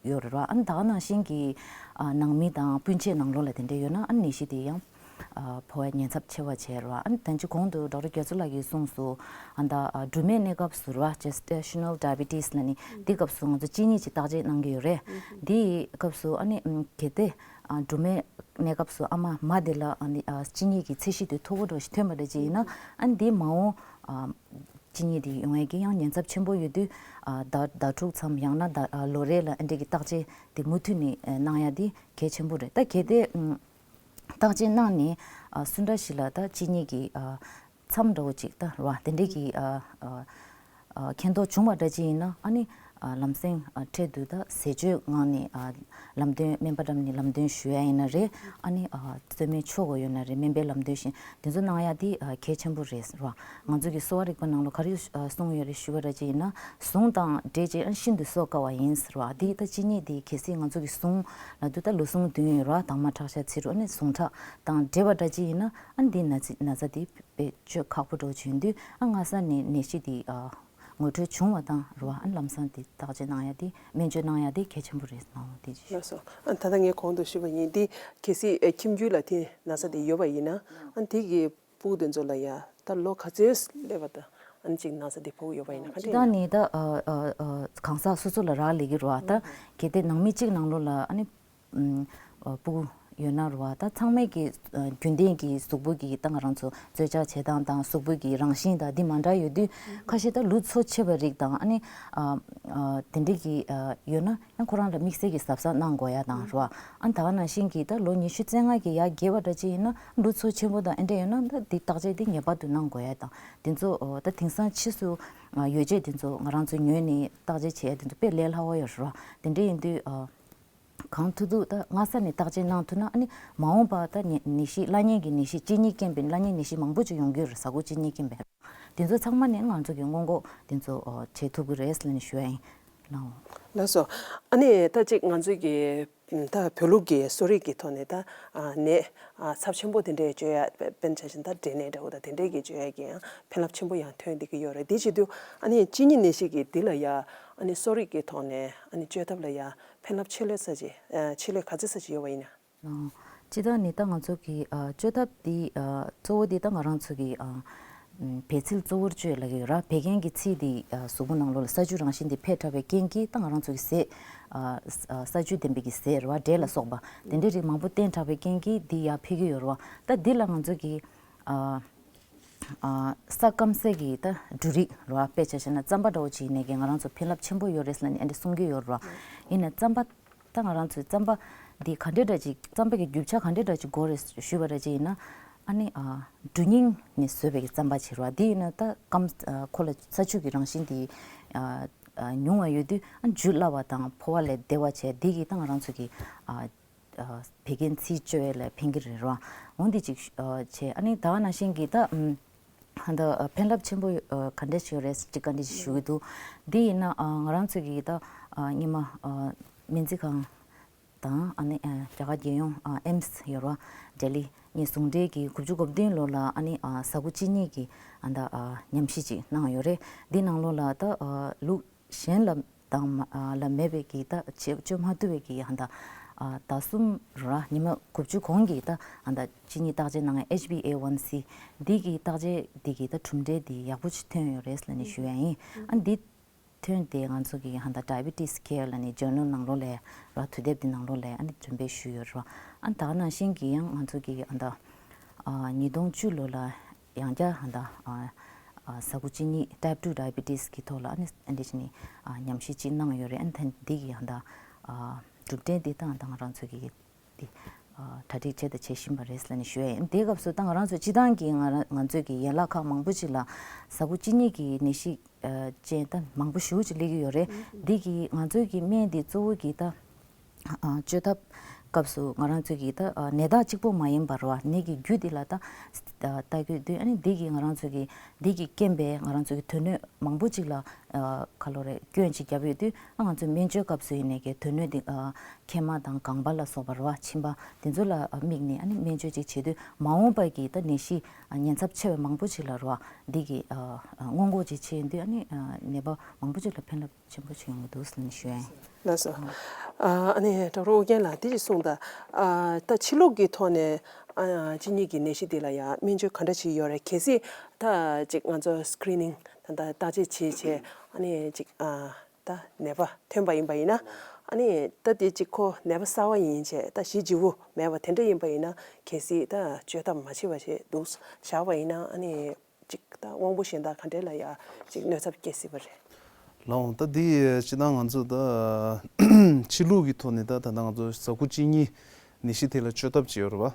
ཡོད་རེད་བ། ཨ་ནི་ད་ག་ནང་བཞིན་གྱི་ཨ་ནང་མི་དང་སྤུན་མཆེད་ནང་ལོགས་ལ་དེ་འདྲ་ཡོད་ན་ཨ་ནི་ནད་གཞི་དེ་ཡང་ཨ་ཕོག་པའི་ཉེན་ཚབས་ཆེ་བ་བྱས་རེད་བ། ཨ་ནི་ད་ཅི་གོང་དུ་ཌོག་ཊར་རྒྱ་མཚོ་ལགས་ཀྱིས་གསུངས་སོང་། ཨ་ད་ཨ་འབྲུ་མའི་གནས་སྐབས་སུ་རེད་བ། ཇེ་སི་ཊེ་ཤ་ནལ་ཌའི་བི་ཊི་སི་ལབ་ནི་འདི་སྐབས་སུ་ང་ཚོ་གཅིན་སྙི་ཅིག་བརྟག་དཔྱད་གནང་གི་ཡོད་རེད། འདིའི་སྐབས་སུ་ཨ་ནི་ཨམ་གལ་ཏེ་ཨ་འབྲུ་མའི་གནས་སྐབས་སུ་ཨ་མ་མ་དེ་ལ་ཨ་ནི་ཨ་གཅིན་སྙི་གི་ཚད་གཞི་དེ་མཐོ་པོ་འདྲ་ཞིག་ཐོན་པ་འདྲ་ཅིག་ཡིན་ན་ཨ་ནི་འདི་མ་འོངས་ཨ་གཅིན་སྙི་དེ་ཡོང་ཡས་ཀྱི་ཡང་ཉེན་ཚབས་ཆེན་པོ་ཡོད་དུས་ཨ་ཟླ་ཟླ་དྲུག་མཚམས་ཡང་ན་ཟླ་ཨ་ལོ་རེ་ལ་ཨ་འདྲས་ཀྱི་བརྟག་དཔྱད་དེ་མུ་མཐུད་ནས་ཨ་གནང་ཡ་དེ་གལ་ཆེན་པོ་རེད། ད་གལ་ཏེ་ཨམ་བརྟག་དཔྱད་གནང་ནས་ཨ་སུ་འདྲ་ཞིག་ལ་ད་གཅིན་སྙི་གི་ཨ་མཚམས་འདྲ་བོ་ཅིག་ད་རེད་བ། དེ་འདྲས་ཀྱི་ཨ་ཨ་ཨ་མཁྱེན་རྟོགས་བྱུང་བ་འདྲ་ཅིག་ཡིན་ན་ཨ་ནི་ཨ་ལམ་སེང་ཨ་འཕྲལ་དུ་ད་ཟས་སྤྱོད་ངང་ནས་ཨ་ལམ་སྟོན་སྨན་པ་འགྲམ་ནས་ལམ་སྟོན་ཞུ་ཡ་ཡིན་ན་རེད། ཨ་ནི་ཨ་རྩོལ་མེད་ཆོག་གི་ཡོད་ན་རེད། སྨན་པའི་ལམ་སྟོན་བཞིན་དེ་ཚོ་གནང་ཡ་དེ་ཨ་གལ་ཆེན་པོ་རེད་ཟེར་བ། ང་ཚོ་གི་གསོ་བ་རིག་པ་ནང་ལ་ག་རེ་ཨ་གསུངས་ཡོད་རེད་ཞུ་བ་འདྲ་ཅིག་ཡིན་ན་ཟུངས་དང་འབྲེལ་བྱས་ཨ་ཤིན་ཏུ་གསོ་དཀའ་བ་ཡིན་ཟེར་བ། དེ་ད་གཅིན་སྙི་དེ་གལ་སྲིད་ང་ཚོ་གི་ཟུངས་ལབ་དུས་ད་ལོ་ཟུངས་བདུན་ཡོད་རེད་བ། དྭངས་མ་ཁྲག་ཤ་ཚིལ་རུ་ཨ་ནི་ཟུངས་ཁྲག་དང་འབྲེལ་བ་འདྲ་ཅིག་ཡིན་ན་ཨ་ནི་དེ་ན་ཚ་ན་ཚ་དེ་བེད་སྤྱོད་ཁག་པོ་འདྲ་བོ་བྱུང་དུས་ཨ་སྔ་ས་ནས་ནད་གཞི་དེ་ཨ་ངོ་འཕྲོད་བྱུང་བ་དང་རེད་བ། ཨ་ནི་ལམ་སང་དེ་བརྟག་དཔྱད་གནང་ཡ་དེ་སྨན་བཅོས་གནང་ཡ་དེ་གལ་ཆེན་པོ་རེད་ཟེར་ནའོ་དེ་ཅིག་ལགས་སོ། ཨ་ད་ལྟ་ངས་གོང་དུ་ཞུས་པ་ཡིན། དེ་གལ་སྲིད་ཨ་ཁྱིམ་རྒྱུད་ལ་དེ་ན་ཚ་དེ་ཡོད་པ་ཡིན་ན་ཨ་ནི་དེ་གི་སྤུ་གུ་དེ་ཚོ་ལ་ཡ་ད་ལོ་ག་ཚོད་སླེབས་པ་དང་ཨ་ནི་གཅིག་ན་ཚ་དེ་ཕོག་ཡོད་པ་ཡིན་ན་ག་འདྲ་སྤྱིར་བཏང་ཡིན་ན། ནི་ད་ཨ་ཨ་ཨ་གང་ཟག་སོ་སོ་ལ་རག་ལས་ཀྱི་རེད་བ། ད་གལ་ཏེ་ནང་མི་གཅིག་ནང་ལོགས་ལ་ཨ་ནི་ཨམ་ཨ་སྤུ་གུ་ཡོད་ན་རེད་བ། ད་ཚང་མས་ཀྱི་ཨ་རྒྱུན་ལྡན་གྱི་གཟུགས་པོ་གི་ད་ང་རང་ཚོ་རྩོལ་བཅག་བྱེད་སྟངས་དང་གཟུགས་པོ་གི་རང་བཞིན་དང་འདི་མ་འདྲ་ཡོད་དུས་ཁ་ཤས་ད་ལུས་ཚོ་ཆེ་བ་རིགས་དང་ཨ་ནི་ཨ་ཨ་དེ་འདྲས་ཀྱི་ཨ་ཡོད་ན། ཡང་ཁོ་རང་ལ་དམིགས་བསལ་གྱི་གཟབ་གཟབ་གནང་དགོས་ཡ་དང་རེད་བ། ཨ་ད་ག་ནང་བཞིན་གྱི་ད་ལོ་ཉི་ཤུ་རྩ་ལྔ་གི་ཡར་རྒས་པ་འདྲ་ཅིག་ཡིན་ན་ལུས་ཚོ་ཆེན་པོ་དང་ཨེ་འདྲ་ཡོད་ན་ད་འདི་བརྟག་དཔྱད་འདི་ངེས་པར་དུ་གནང་དགོས་ཡ་དང་འདི་ཚོ་ཨོ་ད་དེང་སང་ཕྱིས་སུ་ཨ་ཡོ་བྱད་འདི་ཚོ་ང་རང་ཚོ་ཉོས་ནས་བརྟག་དཔྱད་བྱེད་ཡ་འདི་ཚོ་དཔེ་ལས་སླ་བོ་ཡོད་རེད་བ། དེ་འདྲ་ཡིན་དུས་ཨ་གང་ཐུབ་ཐུབ་ད་སྔ་ས་ནས་བརྟག་དཔྱད་གནང་ཐུབ་ན་ཨ་ནི་མ་འོངས་པ་ད་ནད་ནད་གཞི་བླ་གཉན་གྱི་ནད་གཞི་གཅིན་སྙི་རྐྱེན་པས་བླ་གཉན་ནད་གཞི་མང་པོ་ཅིག་ཡོང་གི་ཡོད་རེད། ཟ་ཁུ་གཅིན་སྙི་རྐྱེན་པས། འདི་ཚོ་ཚང་མ་ནས་ང་ཚོ་གི་སྔོན་འགོག་འདི་ཚོ་ཨོ་བྱེད་ཐུབ་ཀྱི་རེད་ཟེར་ནས་ཞུ་ཡ་ཡིན། ལགས་སོ། ཨ་ནི་ད་ཅིག་ང་ཚོའི་གི་ད་བོད་ལུགས་ཀྱི་གསོ་རིག་གི་ཐོག་ནས་ད་ནད་ཚབས་ཆེན་པོ་དེ་འདྲས་བཅོས་ཡ། དཔེར་ན་ཆ་བཞག་ན་ད་འབྲས་ནད་འདྲ་བོ་ད་དེ་འདྲས་ཀྱི་བཅོས་ཡ་གི་ཡང་ཕན་རླབས་ཆེན་པོ་ཡང་ཐོན་བསྡད་ཀྱི་ཡོད་རེད། དེ་བྱེད་དུས་ཨ་ནི་གཅིན་སྙི་ནད་གཞི་གི་འདི་ལ་ཡ་ཨ་ནི་གསོ་རིག་གི་ཐོག་ནས་ཨ་ནི་བཅོས་ཐབས་ལ་ཡ་ཕན་རླབས་ཆེ་ལོས་ས་ཅིག་ཆེ་ལོས་ག་ཚོད་ས་ཅིག་ཡོད་པ་ཡིན་ན། སྤྱིར་བཏང་ནི་ད་ང་ཚོ་གི་བཅོས་ཐབས་འདི་གཙོ་བོ་འདི་ད་ང་རང་ཚོ་གི་བད་ཚིལ་གཙོ་བོར་བཅོས་ལབ་ཀྱི་ཡོད་ར། བད་ཀན་གྱི་ཚིལ་འདི་གཟུགས་པོ་ནང་ལོགས་ལ་ས་ཆུ་རང་བཞིན་འདི་འཕེལ་དྲགས་པའི་རྐྱེན་གྱིས་ད་ང་རང་ཚོ་གི་ཟས་ས་ཆུ་ལྡན་པའི་གི་ཟས་ར་བ། འབྲས་ལ་སོགས་པ་དེ་འདྲའི་རིགས་མང་པོ་བསྟེན་དྲགས་པའི་རྐྱེན་གྱིས་འདི་ཡར་འཕེལ་གྱི་ཡོད་ར་བ། ད་འདི་ལ་ང་ཚོ་གི་ས་སྐམ་སའི་གི་ད་འབྲུ་རིགས་ར་བ། དཔེ་ཆ་བཞག་ན་རྩམ་པ་འདྲ་བོ་ཅིག་ནས་གི་ང་རང་ཚོ་ཕན་རླབས་ཆེན་པོ་ཡོད་རེད་ལབ་ནས་ཨ་འདྲ་གསུང་གི་ཡོད་ར་བ། ཡིན་ན་རྩམ་པ་ད་ང་རང་ཚོའི་རྩམ་པ་འདི་ག་འདྲས་འདྲ་ཅིག་རྩམ་པ་གི་རྒྱུ་ཆ་ག་འདྲས་འདྲ་ཅིག་དགོས་རེད་ཞུས་པ་འདྲ་ཅིག་ཡིན་ན། ཨ་ནི་འབྲུ་རྙིང་ནས་བཟོས་པའི་རྩམ་པ་ཅིག་ར་བ། འདི་ཡིན་ན་ད་སྐམ་ཁོ་ལ་ས་ཆུ་གི་རང་བཞིན་འདི་ཉུང་བ་ཡོད་དུས་ཨ་འཇུ་སླ་བ་དང་ཕོ་བ་ལས་བདེ་བ་བྱས། འདི་གིས་ད་ང་རང་ཚོ་གི་བད་ཀན་ཚིལ་བཅོས་ལ་ཕན་གྱི་རེད་ར་བ། འོ་འདི་ཅིག་བྱས། ཨ་ནི་ད་ག་ནང་བཞིན་གྱི་ད་ད་ཕན་རླབས་ཆེན་པོ་ག་འདྲས་ཞིག་ཡོད་རེད་ཅིག་ག་འདྲས་ཞིག་ཞུ་གི་འདུག་འདི་ཡིན་ན་ང་རང་ཚོ་གི་ད་སྔོན་མ་སྨན་རྩིས་ཁང་དང་ཨ་ནི་རྒྱ་གར་རྒྱལ་ཡོངས་ཨེམ་སི་ཡོད་ར་བ། ལྡི་ལི་ནས་ཟུང་འབྲེལ་གྱིས་དགུ་བཅུ་གོ་བདུན་ལོ་ལ་ཨ་ནི་ཟ་ཁུ་གཅིན་སྙི་གི་ཨ་ད་ཉམས་ཞིབ་ཅིག་གནང་ཡོད་རེད། འདི་ནང་ལོགས་ལ་ད་ལུགས་གཞན་ལ་དང་མ་ལ་མེད་པའི་གི་ད་བཅོས་བཅོས་མ་ཐུབ་པའི་གི་ཧ་ད་ཟླ་གསུམ་ར་ཉི་མ་དགུ་བཅུ་གོང་གི་ད་ཧ་ད་གཅིན་སྙི་བརྟག་དཔྱད་གནང་ཡ་ཨེཆ་བི་ཨེ་ཝན་སི་འདི་གི་བརྟག་དཔྱད་འདི་གི་ད་གྲུབ་འབྲས་འདི་ཡག་པོ་ཞིག་ཐོན་ཡོད་རེད་ལབ་ནས་ཞུ་ཡ་ཡིན། ཨ་འདི་ཐོན་ཏེ་ང་ཚོ་གི་ཧ་ད་Diabetes Care ལབ་ནས་ཇར་ནལ་ནང་ལོགས་ལ་ར་དུས་དེབ་འདི་ནང་ལོགས་ལ་ཨ་ནི་འགྲེམས་སྤེལ་ཞུས་ཡོད་ར། ཨ་ད་ག་ནང་བཞིན་གྱི་ཡང་ང་ཚོ་གི་ཧ་ད་ཉིས་སྟོང་བཅུ་ལོ་ལ་ཡང་བསྐྱར་ཧ་ད་ཟ་ཁུ་གཅིན་སྙི་Type two Diabetes གི་ཐོག་ལ་ཨ་ནི་ཨ་འདྲ་བྱས་ནས་ཉམས་ཞིབ་ཅིག་གནང་ཡོད་རེད། ཨ་ནི་ད་འདི་གི་ཧ་ད་གྲུབ་འབྲས་འདི་ད་ད་ང་རང་ཚོ་གི་འདི་གྲ་སྒྲིག་བྱས་དང་བྱེད་བཞིན་པ་རེད་ལབ་ནས་ཞུ་ཡ་ཡིན། དེའི་སྐབས་སུ་ད་ང་རང་ཚོ་སྤྱི་བཏང་གི་ང་རང་ང་ཚོས་གི་ཡན་ལག་ཁག་མང་པོ་ཅིག་ལ་ཟ་ཁུ་གཅིན་སྙི་གི་ནད་གཞི་ཅན་ད་མང་པོ་ཞེ་པོ་ཅིག་སླེབས་ཀྱི་ཡོད་རེད། འདི་གི་ང་ཚོས་གི་སྨན་འདི་གཙོ་བོ་གི་ད་བཅོས་ཐབས་སྐབས་སུ་ང་རང་ཚོས་གི་ད་ནད་རྟགས་གཅིག་པོ་མ་ཡིན་པར་བ་ནད་ཀྱི་རྒྱུ་འདི་ལ་ད་ལྟ་སྐྱོད་དུས་ཨ་ནི་འདི་གི་ང་རང་ཚོས་གི་འདི་གི་རྐྱེན་པས་ང་རང་ཚོ་གི་དོན་སྣོད་མང་པོ་ཅིག་ལ་ག་ལོ་རེད་སྐྱོན་ཅིག་བརྒྱབ་ཡོད་དུས་ང་ཚོས་སྨན་བཅོས་སྐབས་སུ་ཡིན་ནའི་གི་དོན་སྣོད་འདི་མཁལ་མ་དང་རྐང་པ་ལ་སོགས་པ་རེད་བ། མཆིན་པ་འདི་ཚོ་ལ་དམིགས་ནས་ཨ་ནི་སྨན་བཅོས་ཅིག་བྱེད་དུས་མ་འོངས་པ་གི་ད་ནད་གཞི་ཉེན་ཚབས་ཆེ་བའི་མང་པོ་ཅིག་ལ་རེད་བ། འདི་གི་སྔོན་འགོག་ཅིག་བྱེད་ཡོང་དུས་ཨ་ནི་ནད་པ་མང་པོ་ཅིག་ལ་ཕན་རླབས་ཆེན་པོ་ཞིག་ཡོང་གི་འདུག་ཟེར་ནས་ཞུ་ཡ་ཡིན། ལགས་སོ། ཨ་ནི་ཌོག་ཊར་ཨོ་རྒྱན་ལགས་དེ་ཅིག་གསུངས་དང་། ད་ཕྱི་ལུགས་ཀྱི་ཐོག་ནས་གཅིན་སྙི་གི་ནད་གཞི་འདི་ལ་ཡང་སྨན་བཅོས་ག་འདྲ་ཅིག་ཡོད་རེད། གལ་སྲིད་ད་ཅིག་ང་ཚོ་སི་ཀི་རི་ནིང་ད་ལྟ་བརྟག་དཔྱད་བྱས་བྱས་ཨ་ནི་ཅིག་ད་ནད་པ་ཐོན་པ་ཡིན་པ་ཡིན་ན་ཨ་ནི་ད་དེ་ཅིག་ཁོ་ནད་པ་གསར་པ་ཡིན་བྱས་ད་གཞི་བརྗེ་པོ་མེད་པ་དེ་འདྲ་ཡིན་པ་ཡིན་ན་གལ་སྲིད་ད་བཅོས་ཐབས་མ་བྱས་པ་བྱས་འདུག་བཞག་པ་ཡིན་ན་ཨ་ནི། ཅིག་ད་དབང་པོ་གཞན་དག་ག་འདྲས་ལ་ཡ་ཅིག་གནོད་ཚབས་སྐྱེལ་སྲིད་པ་རེད། ལགས་འོང་། ད་འདི་སྤྱིར་བཏང་ང་ཚོ་ད་ཕྱི་ལུགས་ཀྱི་ཐོག་ནས་ད་ད་ལྟ་ང་ཚོ་ཟ་ཁུ་གཅིན་སྙི་ནད་གཞི་དེ་ལ་བཅོས་ཐབས་བྱས་ཡོད་རེད་བ།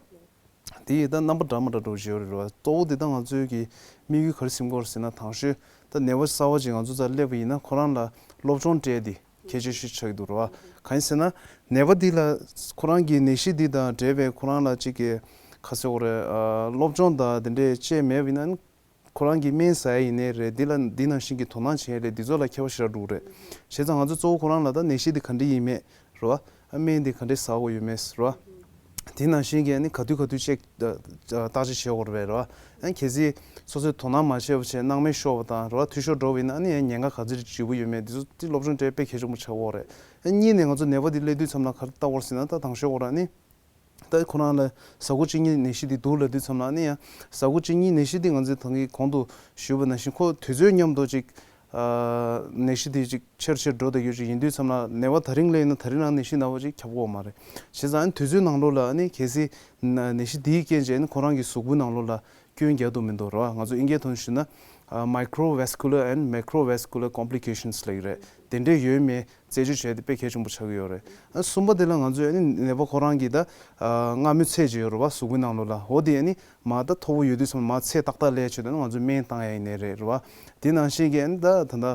དེ་ཡི་ད་རྣམ་པ་འདྲ་མ་འདྲ་འདྲ་བོ་བྱས་ཡོད་རེད་བ། གཙོ་བོ་དེ་ད་ང་ཚོའི་གི་དམིགས་ཡུལ་ག་རེ་ཟིན་གྱི་ཡོད་རེད་ཟེར་ན། དང་ཤོས་ད་ནད་པ་གསར་པ་ཅིག་ང་ཚོ་རྩར་སླེབས་པ་ཡིན་ན་ཁོ་རང་ལ་སློབ་སྦྱོང་སྤྲད་དེ་གལ་ཆེ་ཤོས་ཆགས་ཀྱི་འདུག་རེད་བ། གང་ཡིན་ཟེར་ན་ནད་པ་འདི་ལ་ཁོ་རང་གི་ནད་གཞི་འདི་དང་འབྲེལ་བའི་ཁོ་རང་ལ་ཅིག་གི་ག་ཟེར་དགོས་རེད། སློབ་སྦྱོང་དང་དེ་འདྲས་བྱས་མེད་པ་ཡིན་ན། ཁོ་རང་གིས་སྨན་ཟ་ཡ་ཡིན་ནའི་རེད། འདི་ལ་འདི་ནང་བཞིན་གྱི་དོ་སྣང་བྱེད་ཡ་རེད། འདི་ཚོ་ལ་མཁས་པ་ཞེ་དྲག་འགྲོ་གི་རེད། བྱས་ཙང་ང་ཚོ་གཙོ་བོ་ཁོ་རང་ལ་ད་ནད་གཞི་འདི་ག་འདྲ་ཡིན་མེད་རེད་བ། ཨ་སྨན་འདི་ག་འདྲ་ཟ་དགོས་ཡོད་མེད་རེད་བ། འདི་ནང་བཞིན་གྱི་ཨ་ནི་ག་དུས་ག་དུས་ཅིག་བརྟག་དཔྱད་བྱེད་དགོས་རེད་བ། ཨ་གལ་སྲིད་སོ་སོས་དོ་སྣང་མ་བྱས་པ་བྱས་སྣང་མེད་ཤོར་བ་དང་རེད་བ། འཐུས་ཤོར་འགྲོ་བ་ཡིན་ན་ཨ་ནི་ཡང་ཉེན་ཁ་ག་ཚོད་ལྗིད་པོ་ཡོད་མེད་འདི་ཚོ་འདི་སློབ་སྦྱོང་སྤྲད་དཔེ་གལ་ཆེན་པོ་ཆགས་ཀྱི་ཡོད་རེད། ཨ་གཉིས་ནས་ང་ཚོ་ནད་པ་འདི་སླེབས་དུས་ཙམ་ལ་ག་རེ་བལྟ་དགོས་རེད་ཟེར་ན། ད་དང་ཤོས་ཁོ་རང་ཨ་ནི། ད་ཁོ་རང་ལ་ཟ་ཁུ་གཅིན་སྙི་ནད་གཞི་འདི་འདུག་ལབ་དུས་ཙམ་ལ་ཨ་ནི་ཡང་ཟ་ཁུ་གཅིན་སྙི་ནད་གཞི་འདི་ང་ཚོས་ད་གིན་གོང་དུ་ཞུས་པ་ནང་བཞིན་ཁོ་དུས་ཚོད་མཉམ་དུ་ཅིག་ཨ་ནད་གཞི་འདི་ཅིག་ཆེར་ཆེར་འགྲོ་བསྡད་ཡོད་ཅིག་ཡིན་དུས་ཙམ་ལ་ནད་པ་ད་རིང་སླེབས་ན་ད་རིང་རང་ནད་གཞི་ན་བ་ཅིག་ཁྱབ་ཀྱི་ཡོད་མ་རེད། བྱས་ཙང་ཨ་ནི་དུས་ཚོད་ནང་ལོགས་ལ་ཨ་ནི་གལ་སྲིད་ནད་གཞི་འདིའི་རྐྱེན་བྱས་ཨ་ནི་ཁོ་རང་གི་གཟུགས་པོའི་ནང་ལོགས་ལ་སྐྱོན་རྒྱག་ཐུབ་མི་འདུག་རེད་བ། ང་ཚོ་ཨིན་སྐད་ཐོག་ནས་ཞུས་ན་microvascular and macrovascular complications ལབ་ཀྱི་རེད། དེ་འདྲས་ཡོད་མེད་རྩད་གཅོད་བྱས་ཏེ་དཔེ་གལ་ཆེན་པོ་ཆགས་ཀྱི་ཡོད་རེད། ཨ་གསུམ་པ་དེ་ལ་ང་ཚོས་ཨ་ནི་ནད་པ་ཁོ་རང་གི་ད་ཨ་རྔ་མོང་ཚད་ཅིག་ཡོད་རེད་བ། གཟུགས་པོའི་ནང་ལོགས་ལ། འོ་དེ་ཨ་ནི་མར་ད་མཐོ་པོ་ཡོད་དུས་ཙམ་ལ་མར་ཚད་ཏག་ཏག་སླེབས་ཆེད་དུ་ཨ་ནི་ང་ཚོས་སྨན་བཏང་ཡ་ཡིན་ནའི་རེད་རེད་བ། དེ་ནང་བཞིན་གྱི་ཨ་ནི་ད་ད་ལྟ་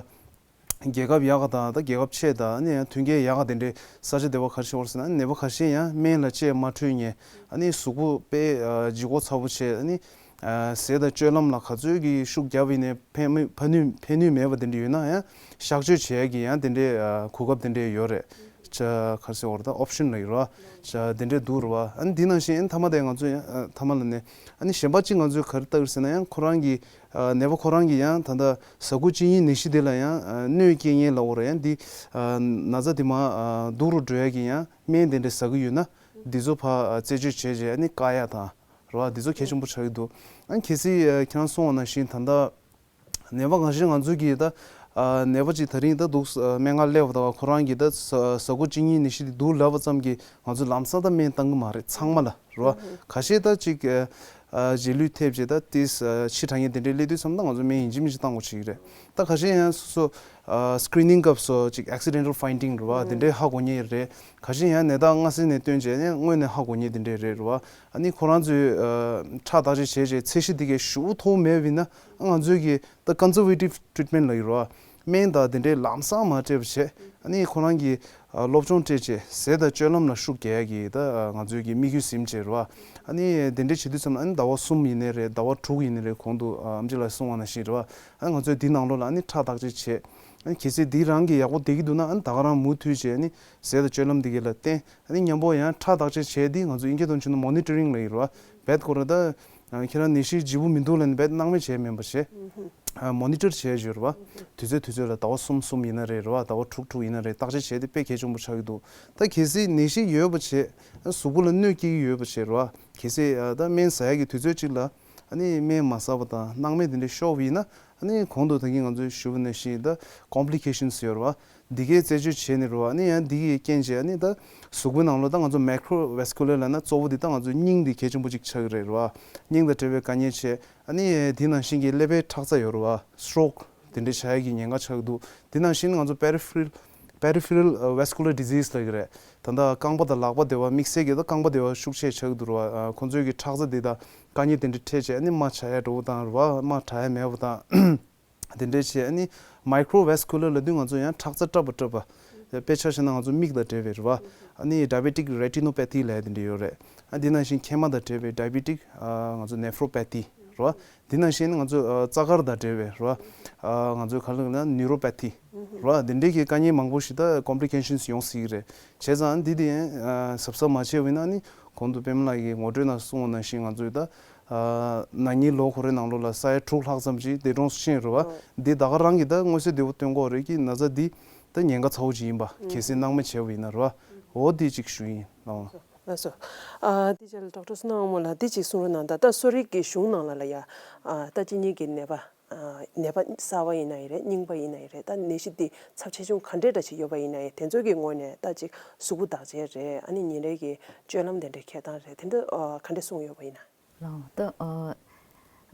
རྒྱལ་ཁབ་ཡག་ག་དང་ད་རྒྱལ་ཁབ་ཆེ་དང་ཨ་ནི་ཡང་མཐུན་རྐྱེན་ཡག་ག་དེ་འདྲའི་ས་ཆ་དེ་བ་ག་རེ་ཞིག་ཡོད་རེད་ཟེར་ན། ཨ་ནི་ནད་པ་ཁ་ཤས་ཡང་སྨན་ལ་ལྕེ་མ་འཕྲོད་མཁན། ཨ་ནི་གཟུགས་པོ་དཔེ་ཨ་ལྗིད་ཁོག་ཚ་པོ་བྱས། ཨ་ནི་ ཨ་ཟས་དང་སྤྱོད་ལམ་ལ་ག་ཚོད་ཀྱི་ཤུགས་བརྒྱབ་ཡིན་ནའི་ཕན་མི་ཕན་ནུས་ཕན་ནུས་མེད་པ་དེ་འདྲ་ཡོད་ན་ཡང་གཤག་བཅོས་བྱེད་ཡ་གི་ཡང་དེ་འདྲའི་ཨ་གོ་སྐབས་དེ་འདྲ་ཡོད་རེད། ཆ་ག་རེ་ཟེར་བ་རེད། ད་ཨོབ་ཤན་ལབ་ཡོད་རེད་བ། ཆ་དེ་འདྲའི་འདུག་རེད་བ། ཨ་ནི་འདི་ནང་བཞིན་ཨ་ནི་མཐའ་མ་དེ་ང་ཚོ་ཡང་ཨ་མཐའ་མ་ལ་ནས་ཨ་ནི་གཞན་པ་གཅིག་ང་ཚོས་ག་རེ་ལྟ་གི་རེད་ཟེར་ན་ཡང་ཁོ་རང་གི་ཨ་ནད་པ་ཁོ་རང་གི་ཡང་ད་ལྟ་ཟ་ཁུ་གཅིན་སྙི་ནད་གཞི་དེ་ལ་ཡང་ཨ་གནོད་སྐྱེལ་མཁན་ལབ་དགོས་རེད། ཡང་འདི་ཨ་ན་ཚ་དེ་མར་ཨ་སྡུག་རུ་འགྲོ་ཡ་གི་ཡང་སྨན་དེ་འདྲ་ཟ་གི་ཡོད་ན་འདི་ཚོ་ཕར་ཨ་རྩད་གཅོད་བྱས་རྗེས་ཨ་ནི་བཀག་ཡ་དང་། རེད་བ། འདི་ཚོ་གལ་ཆེན་པོ་ཆགས་ཀྱི་འདུག་ཨ་གལ་སྲིད་ཨ་ཁྱེད་རང་གསུངས་པ་ནང་བཞིན་ད་ལྟ་ནད་པ་གང་ཞིག་ང་ཚོ་གིས་ད་ཨ་ནད་པ་ཅིག་ད་རིང་ད་འདུག་ཨ་སྨན་ཁང་སླེབས་པ་དང་ཁོ་རང་གིས་ད་ཟ་ཟ་ཁུ་གཅིན་སྙི་ནད་གཞི་འདི་འདུག་ལབ་པ་ཙམ་གྱིས་ང་ཚོ་ལམ་སང་ད་སྨན་བཏང་གི་མ་རེད། ཚང་མ་ལ་རེད་བ། ཁ་ཤས་ད་ཅིག་ཨ་རྗེས་ལུས་ཐེབས་རྗེས་ད་ཏིས་ཕྱི་དྲགས་མཁན་དེ་འདྲའི་སླེབས་དུས་ཙམ་ད་ང་ཚོ་སྨན་ཡིན་གཅིག་མིན་གཅིག་བཏང་དགོས་ཀྱི་རེད། ད་ཁ་ཤས་ཡང་སོ་སོ་ཨ་སི་ཀི་རི་ནིང་སྐབས་སུ་ཅིག་accidental finding རེད་བ། དེ་འདྲའི་ཧ་གོ་མཁན་རེད། ཁ་ཤས་ཡང་ནད་རྟགས་སྔ་ས་ནས་སྟོན་བྱས་ནས་སྔོན་ནས་ཧ་གོ་མཁན་དེ་འདྲའི་རེད་རེད་བ། ཨ་ནི་ཁོ་རང་ཚོས་ཨ་ཁྲག་བརྟག་དཔྱད་བྱས་རྗེས་ཚད་གཞི་དེ་གའི་ཞེ་པོ་མཐོ་པོ་མེད་པ་ཡིན་ན་ང་ཚོས་ཀྱི་ད་conservative treatment ལབ་ཀྱི་རེད་བ། སྨན་དང་དེ་འདྲའི་ལམ་སང་མ་སྤྲད་པ་བྱས། ཨ་ནི་ཁོ་རང་གི་ཨ་སློབ་སྦྱོང་སྤྲད་བྱས་ཟས་དང་སྤྱོད་ལམ་ལ་ཤུགས་རྒྱག་ཡ་གི་ད་ཨ་ང་ཚོས་ཀྱི་དམིགས་ཡུལ་ཟིན་བྱས་རེད་བ། ཨ་ནི་དེ་འདྲའི་བྱེད་དུས་ཙམ་ལ་ཨ་ནི་ཟླ་བ་གསུམ་ཡིན་ནའི་རེད། ཟླ་བ་དྲུག་ཡིན་ནའི་རེད། གོང་དུ་ཨ་ཨེམ་ཆི་ལགས་གསུངས་པ་ནང་བཞིན་རེད་བ། ཨ་ང་ཚོས་འདི་ནང་ལོགས་ལ་ཨ་ནི་ཁྲག་བརྟག་དཔྱད་བྱས། ཨ་ནི་གལ་སྲིད་འདི་རང་གི་ཡག་པོ་བསྡད་ཀྱི་འདུག་ན་ཨ་ནི་ད་ག་རང་མུ་མཐུད་བྱས་ཨ་ནི་ཟས་དང་སྤྱོད་ལམ་འདི་ག་ལ་བརྟེན། ཨ་ནི་མཉམ་པོ་ཡང་ཁྲག་བརྟག་དཔྱད་བྱས་འདི་ང་ཚོ་དབྱིན་སྐད་ཐོག་ནས་བྱས་ན་མོ་ནི་ཊ་རིང་ལབ་ཀྱི་རེད་བ། རྦད་ཁོ་རང་ད་ཁྱེད་རང་ནད་གཞི་ལྗིད་པོ་མི་འདུག་ལབ་ནས་རྦད་སྣང་མེད་བྱས་མིན་པ་བྱས། ཨ་མོ་ནི་ཊར་བྱས་བྱས་རེད་བ། དུས་ཚོད་དུས་ཚོད་ལ་ཟླ་བ་གསུམ་གསུམ་ཡིན་ན་རེད་རེད་བ། ཟླ་བ་དྲུག་དྲུག་ཡིན་ན་རེད། བརྟག་དཔྱད་བྱས་ཏེ་དཔེ་གལ་ཆེན་པོ་ཆགས་ཀྱི་འདུག་ད་གལ་སྲིད་ནད་གཞི་ཡོད་པ་བྱས། ཨ་གཟུགས་པོ་ལ་གནོད་སྐྱེལ་གྱི་ཡོད་པ་བྱས་རེད་བ། གལ་སྲིད་ཨ་ད་སྨན་ཟ་ཡ་གི་དུས་ཚོད་གཅིག་ལ་ཨ་ནི་སྨན་མ་ཟ་བ་དང་སྣང་མེད་དེ་འདྲ་ཤོར་བ་ཡིན་ན། ཨ་ནི་གོང་དུ་ད་གིན་ང་ཚོས་ཞུས་པ་ནང་བཞིན་ད་complications ཡོད་རེད་བ། འདི་གའི་རྩད་གཅོད་བྱས་ནས་རེད་བ། ཨ་ནི་ཡང་འདི་གི་རྐྱེན་བྱས་ཨ་ནི་ད་གཟུགས་པོའི་ནང་ལོགས་ད་ང་ཚོ་microvascular ལབ་ན་གཙོ་བོ་འདི་ད་ང་ཚོ་སྙིང་འདི་གལ་ཆེན་པོ་གཅིག་ཆགས་ཀྱི་རེད་རེད་བ། སྙིང་དང་འབྲེལ་བའི་དཀའ་ངལ་བྱས། ཨ་ནི་དེ་ནང་བཞིན་གྱི་ཀླད་པའི་ཁྲག་རྩ་ཡོད་རེད་བ། stroke དེ་འདྲའི་བྱ་ཡ་གི་ཉེན་ཁ་ཆགས་ཀྱི་འདུག་དེ་ནང་བཞིན་ང་ཚོ་peripheral peripheral ཨ་vascular disease ལབ་ཀྱི་རེད། ད་ལྟ་རྐང་པ་དང་ལག་པ་དེ་བ་དམིགས་བསལ་གྱི་ད་རྐང་པ་དེ་བ་ཤུགས་ཆེ་ཆགས་ཀྱི་འདུག་རེད་བ། ཨ་ཁོང་ཚོའི་གི་ཁྲག་རྩ་དེ་དང་དཀའ་ངལ་དེ་འདྲ་འཕྲད་བྱས་ཨ་ནི་རྨ་ཆགས་ཡ་འགྲོ་བ་དང་རེད་བ། རྨ་དྲག་ཡ་མེད་པ་དང་། དེ་འདྲས་བྱས་ཨ་ནི་microvascular ལབ་དུས་ང་ཚོ་ཡང་ཁྲག་རྩ་བཀྲབ་པ་བཀྲབ་པ། དཔེ་ཆ་བཞག་ན་ང་ཚོ་མིག་དང་འབྲེལ་བའི་རེད་བ། ཨ་ནི་diabetic retinopathy ལབ་ཡ་དེ་འདྲས་ཡོད་རེད། ཨ་དེ་ནང་བཞིན་མཁལ་མ་དང་འབྲེལ་བའི་diabetic ཨ་ང་ཚོ་nephropathy རེད་བ། དེ་ནང་བཞིན་ང་ཚོ་ཨ་རྩ་དཀར་དང་འབྲེལ་བའི་རེད་བ། ཨ་ང་ཚོ་ག་ལ་ན་neuropathy རེད་བ། དེ་འདྲས་ཀྱི་དཀའ་ངལ་མང་པོ་ཞིག་ད་complications ཡོང་སྲིད་ཀྱི་རེད། བྱས་ཙང་འདི་དེ་ཡང་ཨ་གཟབ་གཟབ་མ་བྱས་པ་ཡིན་ན་ཨ་ནི་གོང་དུ་པད་མ་ལགས་ཀྱིས་ངོ་སྤྲོད་ནང་གསུངས་པ་ནང་བཞིན་ང་ཚོས་ད། ཨ་ན་ནིང་ལོ་འཁོར་བའི་ནང་ལོགས་ལ་ས་ཡ་དྲུག་ལྷག་ཙམ་ཅིག་འདས་གྲོངས་སུ་ཕྱིན་ཡོད་རེད་བ། འདི་ད་ག་རང་གིས་ད་མངོན་གསལ་དོད་པོ་སྟོན་གྱི་ཡོད་རེད་ཀི་ན་ཚ་འདི་ད་ཉེན་ཁ་ཚ་བོ་ཅིག་ཡིན་པ་གལ་སྲིད་སྣང་མེད་བྱས་པ་ཡིན་ན་རེད་བ། འོ་འདི་ཅིག་ཞུ་ཡིན་ལགས། ལགས་སོ། ཨ་འདི་ཅིག་ལ་ཌོག་ཊར་བསོད་ནམས་དབང་མོ་ལགས་འདི་ཅིག་གསུང་རོགས་གནང་དང་། ད་གསོ་རིག་གི་གཞུང་ནང་ལ་ལ་ཡ་ཨ་ད་གཅིན་སྙི་གི་ནད་པ་ཨ་ནད་པ་གསར་པ་ཡིན་ན་ཡི་རེད། རྙིང་པ་ཡིན་ན་ཡི་རེད། ད་ནད་གཞི་འདི་ཚབས་ཆེ་ཆུང་ག་འདྲས་འདྲ་ཅིག་ཡོད་པ་ཡིན་ན་ཡི་དེ་ཚོ་གི་ངོས་ནས་ད་ཅིག་གཟུགས་པོ་འདག་བྱེད་རེད། ཨ་ནི་ཉིན་རེ་གི་སྤྱོད་ལམ་དེ་འདྲའི་འཁྱེར་སྟངས་རེད། དེ་འདྲ་ཨ་ག་འདྲས་གསུངས་ཡོད་པ་ཡིན་ན། ལགས་ད་ཨ་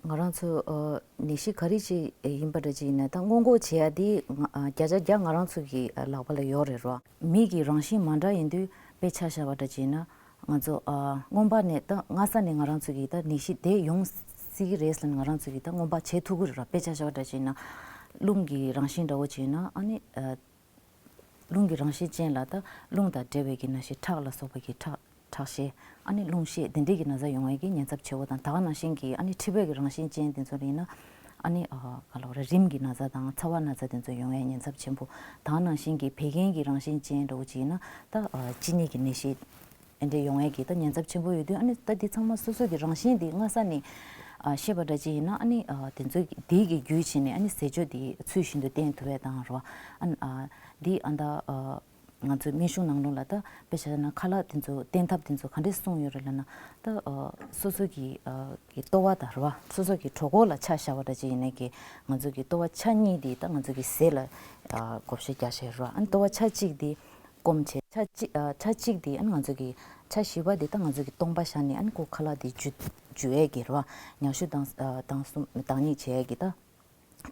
ང་རང་ཚོ་ཨ་ནད་གཞི་ག་རེ་ཅིག་ཡིན་པ་འདྲ་ཅིག་ཡིན་ན་ད་སྔོན་འགོག་བྱེད་ཡ་འདི་ང་ཨ་བརྒྱ་ཆ་བརྒྱ་ང་རང་ཚོ་གི་ཨ་ལག་པ་ལ་ཡོད་རེད་རོ། མི་གི་རང་བཞིན་མ་འདྲ་ཡིན་དུས་དཔེ་ཆ་བཞག་པ་འདྲ་ཅིག་ཡིན་ན་ང་ཚོ་ཨ་སྔོན་མ་ནས་ད་སྔ་ས་ནས་ང་རང་ཚོ་གི་ད་ནད་གཞི་དེ་ཡོང་སྲིད་ཀྱི་རེད་ཟེར་ནས་ང་རང་ཚོ་གི་ད་སྔོན་མ་བྱེད་ཐུབ་ཀྱི་རེད་རོ། དཔེ་ཆ་བཞག་པ་འདྲ་ཅིག་ཡིན་ན་རླུང་གི་རང་བཞིན་འདྲ་བོ་ཅིག་ཡིན་ན་ཨ་ནི་ཨ། རླུང་གི་རང་བཞིན་ཅན་ལ་ད་རླུང་དང་འབྲེལ་བའི་གི་ན་གཞི་ཁྲག་ལ་སོགས་པ་གི་ཁྲག་ཁྲག་ཤེད་ཨ་ནི་རླུང་ཤེད་དེ་འདྲའི་གི་ན་ཚ་ཡོང་བའི་གི་ཉེན་ཚབས་ཆེ་བོ་དང་། ད་ག་ནང་བཞིན་གི་ཨ་ནི་མཁྲིས་པའི་གི་རང་བཞིན་ཅན་དེ་ཚོ་ཡིན་ན་ཨ་ནི་ཨ་ག་ལབ་རེད། རིམས་ཀྱི་ན་ཚ་དང་ཚ་བ་ན་ཚ་དེ་ཚོ་ཡོང་བའི་ཉེན་ཚབས་ཆེན་པོ། ད་ག་ནང་བཞིན་གི་བད་ཀན་གི་རང་བཞིན་ཅན་འདྲ་བོ་ཅིག་ཡིན་ན་ད་ཨ་གཅིན་སྙི་གི་ནད་གཞི་དེ་འདྲའི་ཡོང་བའི་གི་ད་ཉེན་ཚབས་ཆེན་པོ་ཡོད་དུས་ཨ་ནི་ད་འདི་ཚང་མ་སོ་སོ་གི་རང་བཞིན་དེ་སྔ་ས་ནས་ཨ་ཤེས་པ་འདྲ་ཅིག་ཡིན་ན་ཨ་ནི་ཨ་དེ་ཚོ་གི་དེའི་གི་བརྒྱུད་བྱས་ནས་ཨ་ནི་ཟས་སྤྱོད་དེ་ཚུལ་བཞིན་དུ་བསྟེན་ཐུབ་ཡ་དང་རོ། ཨ་ནི་ཨ་འདི་ཨ་ད་ཨ། ང་ཚོའི་སྨན་གཞུང་ནང་ལོགས་ལ་ད་དཔེ་བཞག་ན་ཁ་ལག་དེ་ཚོ་བསྟེན་ཐབས་དེ་ཚོ་ག་འདྲས་གསུངས་ཡོད་རེད་ལབ་ན། ད་ཨ་སོ་སོ་གི་ཨ་གི་ལྟོ་བ་དང་རེད་བ། སོ་སོ་གི་གྲོད་ཁོག་ལ་ཆ་བཞག་པ་འདྲ་ཅིག་ཡིན་ནའི་གི་ང་ཚོ་གི་ལྟོ་བ་ཆ་གཉིས་དེ་ད་ང་ཚོ་གི་ཟས་ལ་ཨ་བགོ་བཤའ་རྒྱག་བྱས་རེད་བ། ཨ་ནི་ལྟོ་བ་ཆ་གཅིག་དེ་སྐོམ་བྱས། ཆ་གཅིག་ཨ་ཆ་གཅིག་དེ་ཨ་ནི་ང་ཚོ་གི་ཆ་བཞི་པ་དེ་ད་ང་ཚོ་གི་སྟོང་པ་བཞག་ནས་ཨ་ནི་ཁོ་ཁ་ལག་དེ་འཇུ་འཇུ་ཡས་གི་རེད་བ། ཉག་ཤུ་དང་ཨ་དང་གསུམ་དང་གཉིས་བྱས་ཡས་གི་ད།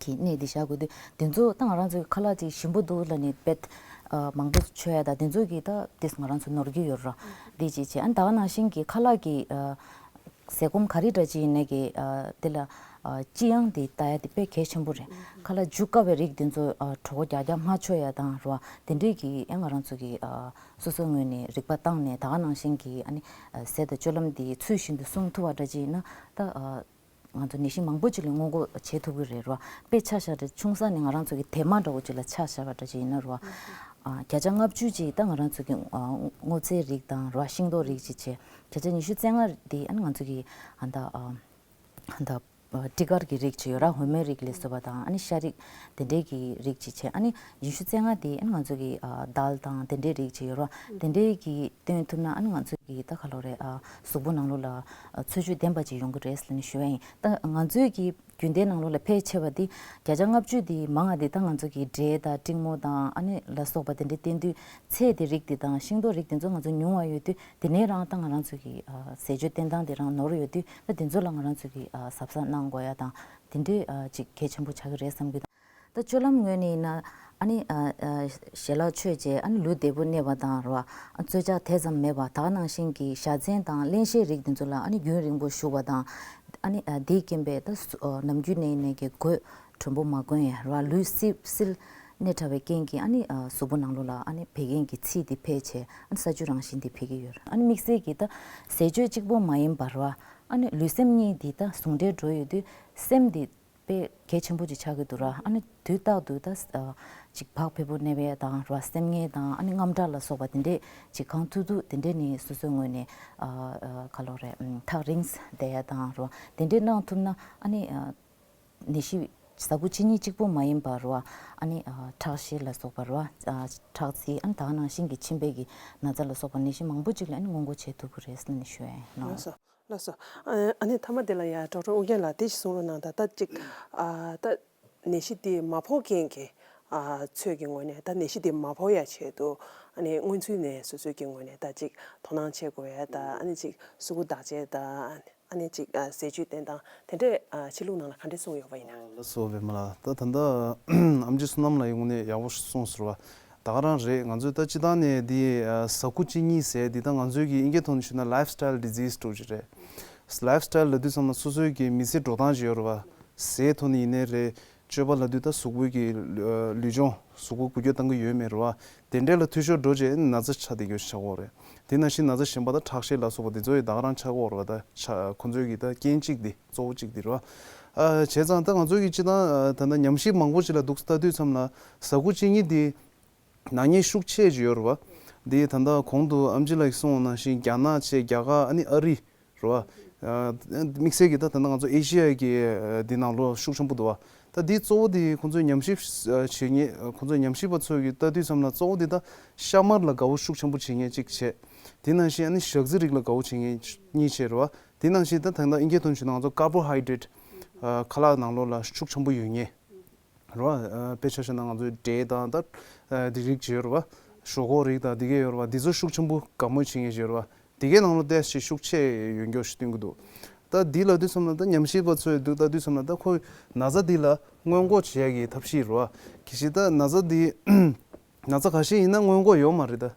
གི་གནས་འདི་བཞག་དགོས་དུས་དེ་ཚོ་ད་ང་རང་ཚོའི་ཁ་ལག་ཅིག་ཞིམ་པོ་འདུག་ལབ་ནས་རྦད་ཨ་མང་པོ་མཆོད་ཡ་ད་དེ་ཚོ་གི་ད་དེ་ང་རང་ཚོ་ནོར་གྱི་ཡོད་ར། འདི་ཅིག་བྱས། ཨ་ནི་ད་ག་ནང་བཞིན་གི་ཁ་ལག་གི་ཨ་ཟས་སྐོམ་ག་རེ་འདྲ་ཅིག་ཡིན་ནའི་གི་ཨ་དེ་ལ་ཨ་ལྕི་ཡང་དེ་ལྟ་ཡ་དེ་དཔེ་གལ་ཆེན་པོ་རེད། ཁ་ལག་འཇུ་དཀའ་བའི་རིགས་དེ་ཚོ་ཨ་གྲོད་ཁོག་རྒྱགས་རྒྱགས་མ་མཆོད་ཡ་དང་ར་བ་དེ་འདྲས་གི་ཨ་ང་རང་ཚོ་གི་ཨ་སོ་སོའི་ངོས་ནས་རིག་པ་བཏང་ནས་ད་ག་ནང་བཞིན་གི་ཨ་ནི་ཨ་ཟས་དང་སྤྱོད་ལམ་དེ་ཚུལ་བཞིན་དུ་སྲུང་ཐུབ་པ་འདྲ་ཅིག་ཡིན་ན་ད་ཨ། ང་ཚོ་ནད་གཞི་མང་པོ་ཅིག་ལ་སྔོན་འགོག་བྱེད་ཐུབ་ཀྱི་རེད་རོ། དཔེ་ཆ་བཞག་ད་ཆུང་ས་ནས་ང་རང་ཚོ་གི་དེབ་དམར་འདྲ་བོ་ཅིག་ལ་ཆ་བཞག་པ་འདྲ་ཅིག་ཡིན་ན་རོ། ཨ་བརྒྱ་ཆ་ལྔ་བཅུ་ཅིག་ད་ང་རང་ཚོ་གི་ཨ་སྔོ་ཚལ་རིགས་དང་རོ། ཤིང་ཏོག་རིགས་ཅིག་བྱས། བརྒྱ་ཆ་ཉི་ཤུ་རྩ་ལྔ་དེ་ཨ་ནི་ང་ཚོ་གི་ཨ་ད་ཨ་ད་སྤྲི་དཀར་གྱི་རིགས་ཅིག་ཡོད་ར། འོ་མའི་རིགས་ལ་སོགས་པ་དང་། ཨ་ནི་ཤ་རིགས་དེ་འདྲའི་གི་རིགས་ཅིག་བྱས། ཨ་ནི་ཉི་ཤུ་རྩ་ལྔ་དེ་ཨ་ནི་ང་ཚོ་གི་ཨ་དཱལ་དང་དེ་འདྲའི་རིགས་ཅིག་ཡོད་ར། དེ་འདྲའི་གི་བཏོན་ཐུབ་ན་ཨ་ནི་ང་ཚོ་གི་ད་ག་ལོ་རེད། ཨ་གཟུགས་པོ་ནང་ལོགས་ལ་ཨ་འཚོ་བཅུད་ལྡན་པ་ཅིག་ཡོང་གི་རེད་ཟེར་ནས་ཞུ་བ་ཡིན། ད་ང་ཚོའི་གི་རྒྱུན་ལྡན་ནང་ལོགས་ལ་ཕལ་ཆེ་བ་འདི་བརྒྱ་ཆ་ལྔ་བཅུ་འདི་མང་བ་འདི་ད་ང་ཚོ་གི་འབྲས་དང་ཏྲིང་མོ་དང་ཨ་ནི་ལ་སོགས་པ་དེ་འདྲ་བསྟེན་དུས། ཚལ་དེ་རིགས་དེ་དང་ཤིང་ཏོག་རིགས་དེ་ཚོ་ང་ཚོ་ཉུང་བ་ཡོད་དུས། དེ་ནས་རང་ད་ང་རང་ཚོ་གི་ཨ་ཟས་སྤྱོད་བསྟེན་སྟངས་དེ་རང་ནོར་ཡོད་དུས། ད་དེ་ཚོ་ལ་ང་རང་ཚོ་གི་ཨ་གཟབ་གཟབ་གནང་དགོས་ཡ་དང་དེ་འདྲའི་ཨ་ཅིག་གལ་ཆེན་པོ་ཆགས་ཀྱི་རེད་བསམ་གི། ད་སྤྱོད་ལམ་ངོས་ནས་ཡིན་ན། ཨ་ནི་ཨ་ཨ་ཞལ་ལག་མཆོད་བྱས། ཨ་ནི་ལུས་བདེ་པོ་གནས་པ་དང་རོ། ཨ་རྩོལ་བཅག་དེ་ཙམ་མེད་པ། ད་ག་ནང་བཞིན་གྱི་བཞའ་ཚན་དང་རླན་གཤེར་རིགས་དེ་ཚོ་ལ་ཨ་ནི་རྒྱུན་རིང་པོ་བཞུགས་པ་དང་། ཨ་ནི་ཨ་དེའི་རྐྱེན་པས་ད་སུ་ཨ་ནམ་རྒྱུན་ནས་ནས་ཀྱི་གོས་དྲོན་པོ་མ་གོན་ཡ་རོ། ལུས་བསིལ་བསིལ་གནས་དྲགས་པའི་རྐྱེན་གྱིས་ཨ་ནི་ཨ་གཟུགས་པོ་ནང་ལོགས་ལ་ཨ་ནི་བད་ཀན་གྱི་ཚིལ་དེ་འཕེལ་བྱས། ཨ་ནི་ས་ཆུ་རང་བཞིན་དེ་འཕེལ་གྱི་ཡོད་རེད། ཨ་ནི་དམིགས་བསལ་གྱི་ད་ཟས་སྤྱོད་གཅིག་པོ་མ་ཡིན་པར་རོ། ཨ་ནི་ལུས་སེམས་གཉིས་དེ་ད་ཟུང་འབྲེལ་འགྲོ་ཡོད་དུས་སེམས་དེ་དཔེ་གལ་ཆེན་པོ་ཅིག་ཆགས་ཀྱི་འདུག་ར། ཨ་ནི་དུས་རྟག་ཏུ་ད་ཨ་ཅིག་བག་ཕེབས་པོ་གནས་པའི་དང་ར། སེམས་ངལ་དང་ཨ་ནི་དངངས་སྐྲག་ལ་སོགས་པ་དེ་འདྲས་ཅིག་གང་ཐུབ་ཐུབ་དེ་འདྲས་ནི་སོ་སོའི་ངོས་ནས་ཨ་ཨ་ག་ལོ་རེད། ཨམ་ཐག་རིང་བསྡད་ཡ་དང་ར། དེ་འདྲས་གནང་ཐུབ་ན་ཨ་ནི་ཨ་ནད་གཞི་ཟ་ཁུ་གཅིན་སྙི་གཅིག་པོ་མ་ཡིན་པ་ར། ཨ་ནི་ཨ་ཁྲག་ཤེད་ལ་སོགས་པ་ར། ཨ་ཁྲག་རྩི། ཨ་ནི་ད་ག་ནང་བཞིན་གྱི་མཆིན་པའི་གི་ན་ཚ་ལ་སོགས་པ་ནད་གཞི་མང་པོ་ཅིག་ལ་ཨ་ནི་སྔོན་འགོག་བྱེད་ཐུབ་ཀྱི་རེད་ཟེར་ནས་ཞུ་ཡ་ཡིན་ནོ། ལགས་སོ། ལགས་སོ། ཨ་ཨ་ནི་མཐའ་མ་དེ་ལ་ཡ་ཌོག་ཊར་ཨོ་རྒྱན་ལགས་དེ་ཞིག་གསུང་རོགས་གནང་དང་། ད་ཅིག་ཨ་ད་ནད་གཞི་དེ་མ་ཕོག་མཁན་གྱི་ཨ་ཚོས་ཀྱི་ངོས་ནས། ད་ནད་གཞི་དེ་མ་ཕོག་ཡ་ཆེད་དུ་ཨ་ནི་སྔོན་ཚུད་ནས་སོ་སོའི་གི་ངོས་ནས་ད་ཅིག་དོ་སྣང་བྱེད་དགོས་ཡ་ད། ཨ་ནི་ཅིག་གཟུགས་པོ་བདག་གཅེས་ད། ཨ་ནི་ཅིག་ཨ་ཟས་སྤྱོད་བསྟེན་སྟངས་དེ་འདྲས་ཨ་ཕྱི་ལུགས་ནང་ལ་ག་འདྲས་གསུངས་ཡོད་པ་ཡིན་ན། ལགས་སོ་པད་མ་ལགས། ད་ད་ལྟ་ཨམ་ཆི་བསོད་ནམས་ལགས་ཡི་ངོས་ནས་ཡག་པོ་གསུངས་ཟེར་བ། ད་ག་རང་རེད། ང་ཚོས་ད་སྤྱི་བཏང་ནས་འདི་ཨ་ཟ་ཁུ་གཅིན་སྙི་ཟེར་འདི་ད་ང་ཚོའི་གི་ཨིན་སྐད་ཐོག་ནས་ཞུས་ན་ལའིབ་སི་ཊའིལ་ཌི་ཛིས་འདྲ་བོ་ཅིག་རེད། ལའིབ་སི་ཊའིལ་ལབ་དུས་ཙམ་ལ་སོ་སོའི་གི་མི་ཚེ་འགྲོ་སྟངས་ཅིག་ཡོད་རེད་བ། ཟས་ཐོག་ནས་ཡིན་ནའི་རེད། སྤྱོད་པ་ལབ་དུས་ད་གཟུགས་པོའི་གི་ལུས་ཨ་ལུས་སྦྱོང་གཟུགས་པོ་འགུལ་སྐྱོད་གཏང་གི་ཡོད་མེད་རེད་བ། དེ་འདྲས་ལ་འཐུས་ཤོར་འགྲོ་རྗེས་ན་ཚ་ཆགས་བསྡད་རྒྱུ་ཆགས་ཀྱི་ཡོད་རེད། དེ་ནང་བཞིན་ན་ཚ་གཞན་པ་ད་ཁྲག་ཤེད་ལ་སོགས་པ་དེ་ཚོ་ཡི་ད་ག་རང་ཆགས་ཀྱི་ཡོད་རེད་བ། ད་ཆ་ཁོ་ཚོའི་གི་ད་རྐྱེན་གཅིག་དེ་གཙོ་བོ་གཅིག་དེ་རེད་བ། ཨ་བྱས་ཙང་ད་ང་ཚོའི་གི་སྤྱི་བཏང་ཨ་ད་ལྟ་ཉམས་ཞིབ་མང་པོ་ཅིག་ལ་འདུག་ལྟ་དུས་ཙམ་ལ་ཟ་ཁུ་གཅིན་སྙི་དེ་ནག་ཉེས་ཤུགས་ཆེ་ཅིག་ཡོད་རེད་བ། འདི་ད་ལྟ་གོང་དུ་ཨམ་ཆི་ལགས་ཀྱིས་གསུངས་པ་ནང་བཞིན་རྒྱ་ནག་བྱས་རྒྱ་གར་ཨ་ནི་ཨ་རི་རེད་བ། ཨ་དམིགས་བསལ་གྱི་ད་ད་ལྟ་ང་ཚོ་ཨེ་ཤི་ཡ་གི་ཨ་འདི་ནང་ལོགས་ཤུགས་ཆེན་པོ་འདུག་བ། ད་འདི་གཙོ་བོ་དེ་ཁོང་ཚོས་ཉམས་ཞིབ་ཨ་བྱེད་མཁན། ཁོང་ཚོས་ཉམས་ཞིབ་པ་ཚོས་ཀྱིས་ལྟ་དུས་ཙམ་ལ་གཙོ་བོ་དེ་ད་ཤ་མར་ལ་དགའ་བོ་ཤུགས་ཆེན་པོ་བྱེད་མཁན་གཅིག་བྱས། དེ་ནང་བཞིན་ཨ་ནི་ཞག་རྩི་རིགས་ལ་དགའ་བོ་བྱེད་མཁན་གཉིས་བྱས་རེད་བ། དེ་ནང་བཞིན་ད་ད་ལྟ་ཨིན་སྐད་ཐོག་ནས་ཞུས་ན་ང་ཚོ་ཀར་བོ་ཧའི་ཌེ་རེཊ་ཨ་ཁ་ལག་ནང་ལོགས་ལ་ཤུགས་ཆེན་པོ་ཡོད་མཁན། རེད་བ། ཨ་དཔེ་ཆ་བཞག་ན་ང་ཚོའི་འབྲས་དང་ད་ཨ་འདི་རིགས་ཅིག་ཡོད་རེད་བ། ཞོག་ཁོག་རིགས་དང་འདི་གས་ཡོད་རེད་བ། འདི་ཚོ་ཤུགས་ཆེན་པོ་དགའ་མོས་བྱེད་མཁན་ཞིག་ཡོད་རེད་བ། འདི་གས་ནང་ལོགས་ཏོག་ཙམ་ཤུགས་ཆེ་ཡོད་མཁན་ཞིག་སྟོན་གྱི་འདུག་ད་འདི་ལབ་དུས་ཙམ་ལ་ད་ཉམས་ཞིབ་པ་ཚོས་འདུག་ལྟ་དུས་ཙམ་ལ་ད་ཁོ་ན་ཚ་འདི་ལ་སྔོན་འགོག་བྱེད་ཡ་གི་ཐབས་ཤེས་རེད་བ། གལ་སྲིད་ད་ན་ཚ་འདི་ན་ཚ་ཁ་ཤས་ཡིན་ན་སྔོན་འགོག་ཡོད་མ་རེད་ད།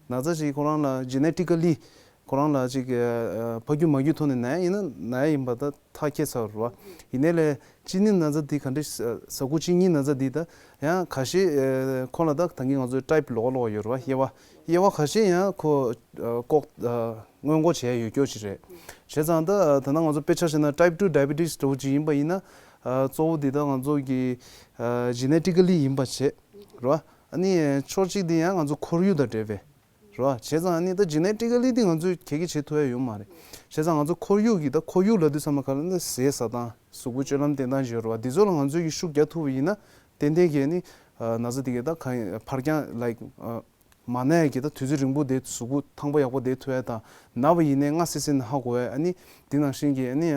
ན་ཚ་ཞིག་ཁོ་རང་ལ་ཇེ་ནེ་ཊི་ཀ་ལི་ཁོ་རང་ལ་ཅིག་ཨ་ཕ་རྒྱུད་མ་རྒྱུད་ཐོག་ནས་ན་ཡ་ཡིན་ན་ན་ཡ་ཡིན་པ་ད་ཐག་བཅད་ཚར་རེད་བ། ཡིན་ནའི་ལས་གཅིན་སྙི་ན་ཚ་འདི་ག་འདྲ་ཟ་ཁུ་གཅིན་སྙི་ན་ཚ་འདི་ད་ཡང་ཁ་ཤས་ཨ་ཁོ་ལ་ད་ད་གིན་ང་ཚོའི་ཊའིབ་ལོགས་ལོགས་ཡོད་རེད་བ། དབྱེ་བ་དབྱེ་བ་ཁ་ཤས་ཡང་ཁོ་ཨ་ལྐོག་ཨ་སྔོན་འགོག་བྱས་ཡོད་སྐྱོ་ཞིག་རེད། བྱས་ཙང་ད་ད་ལྟ་ང་ཚོ་དཔེ་ཆ་བཞག་ན་ཊའིབ་ཊུ་ཌའི་བི་ཊི་སི་འདྲ་བོ་ཅིག་ཡིན་པ་ཡིན་ན་ཨ་གཙོ་བོ་འདི་ད་ང་ཚོ་གི་ཨ་ཇེ་ནེ་ཊི་ཀ་ལི་ཡིན་པ་བྱས་རེད་བ། ཨ་ནི་ཕྱོགས་གཅིག་འདི་ཡང་ང་ཚོ་ཁོར་ཡུག་དང་འབྲེལ་བའི་རེད་བ། བྱས་ཙང་ཨ་ནི་ད་ཇེ་ནེ་ཊི་ཀ་ལི་འདི་ང་ཚོས་ག་གེ་བྱེད་ཐུབ་ཡ་ཡོད་མ་རེད། བྱས་ཙང་ང་ཚོ་ཁོར་ཡུག་གི་ད་ཁོར་ཡུག་ལབ་དུས་ཙམ་ལ་ག་ལ་ན་ཟས་ཟ་སྟངས་གཟུགས་པོ་སྤྱོད་ལམ་བསྟེན་སྟངས་ཅིག་ཡོད་རེད་བ། འདི་ཚོ་ལ་ང་ཚོས་ཀྱི་ཤུགས་རྒྱག་ཐུབ་པ་ཡིན་ན་ཏན་ཏན་གྱི་ཨ་ནི་ན་ཚ་འདི་གས་ད་ག་ཕར་འགྱངས་ལའིཀ་མ་ན་ཡ་གི་ད་དུས་ཚོད་རིང་པོ་དེ་གཟུགས་པོ་ཐང་པོ་ཡག་པོ་བསྡད་ཐུབ་ཡ་དང་ན་བ་ཡིན་ནའི་སྔ་སེ་སེ་ནས་ཧ་གོ་ཡ། ཨ་ནི་འདི་ནང་བཞིན་གྱི་ཨ་ནི་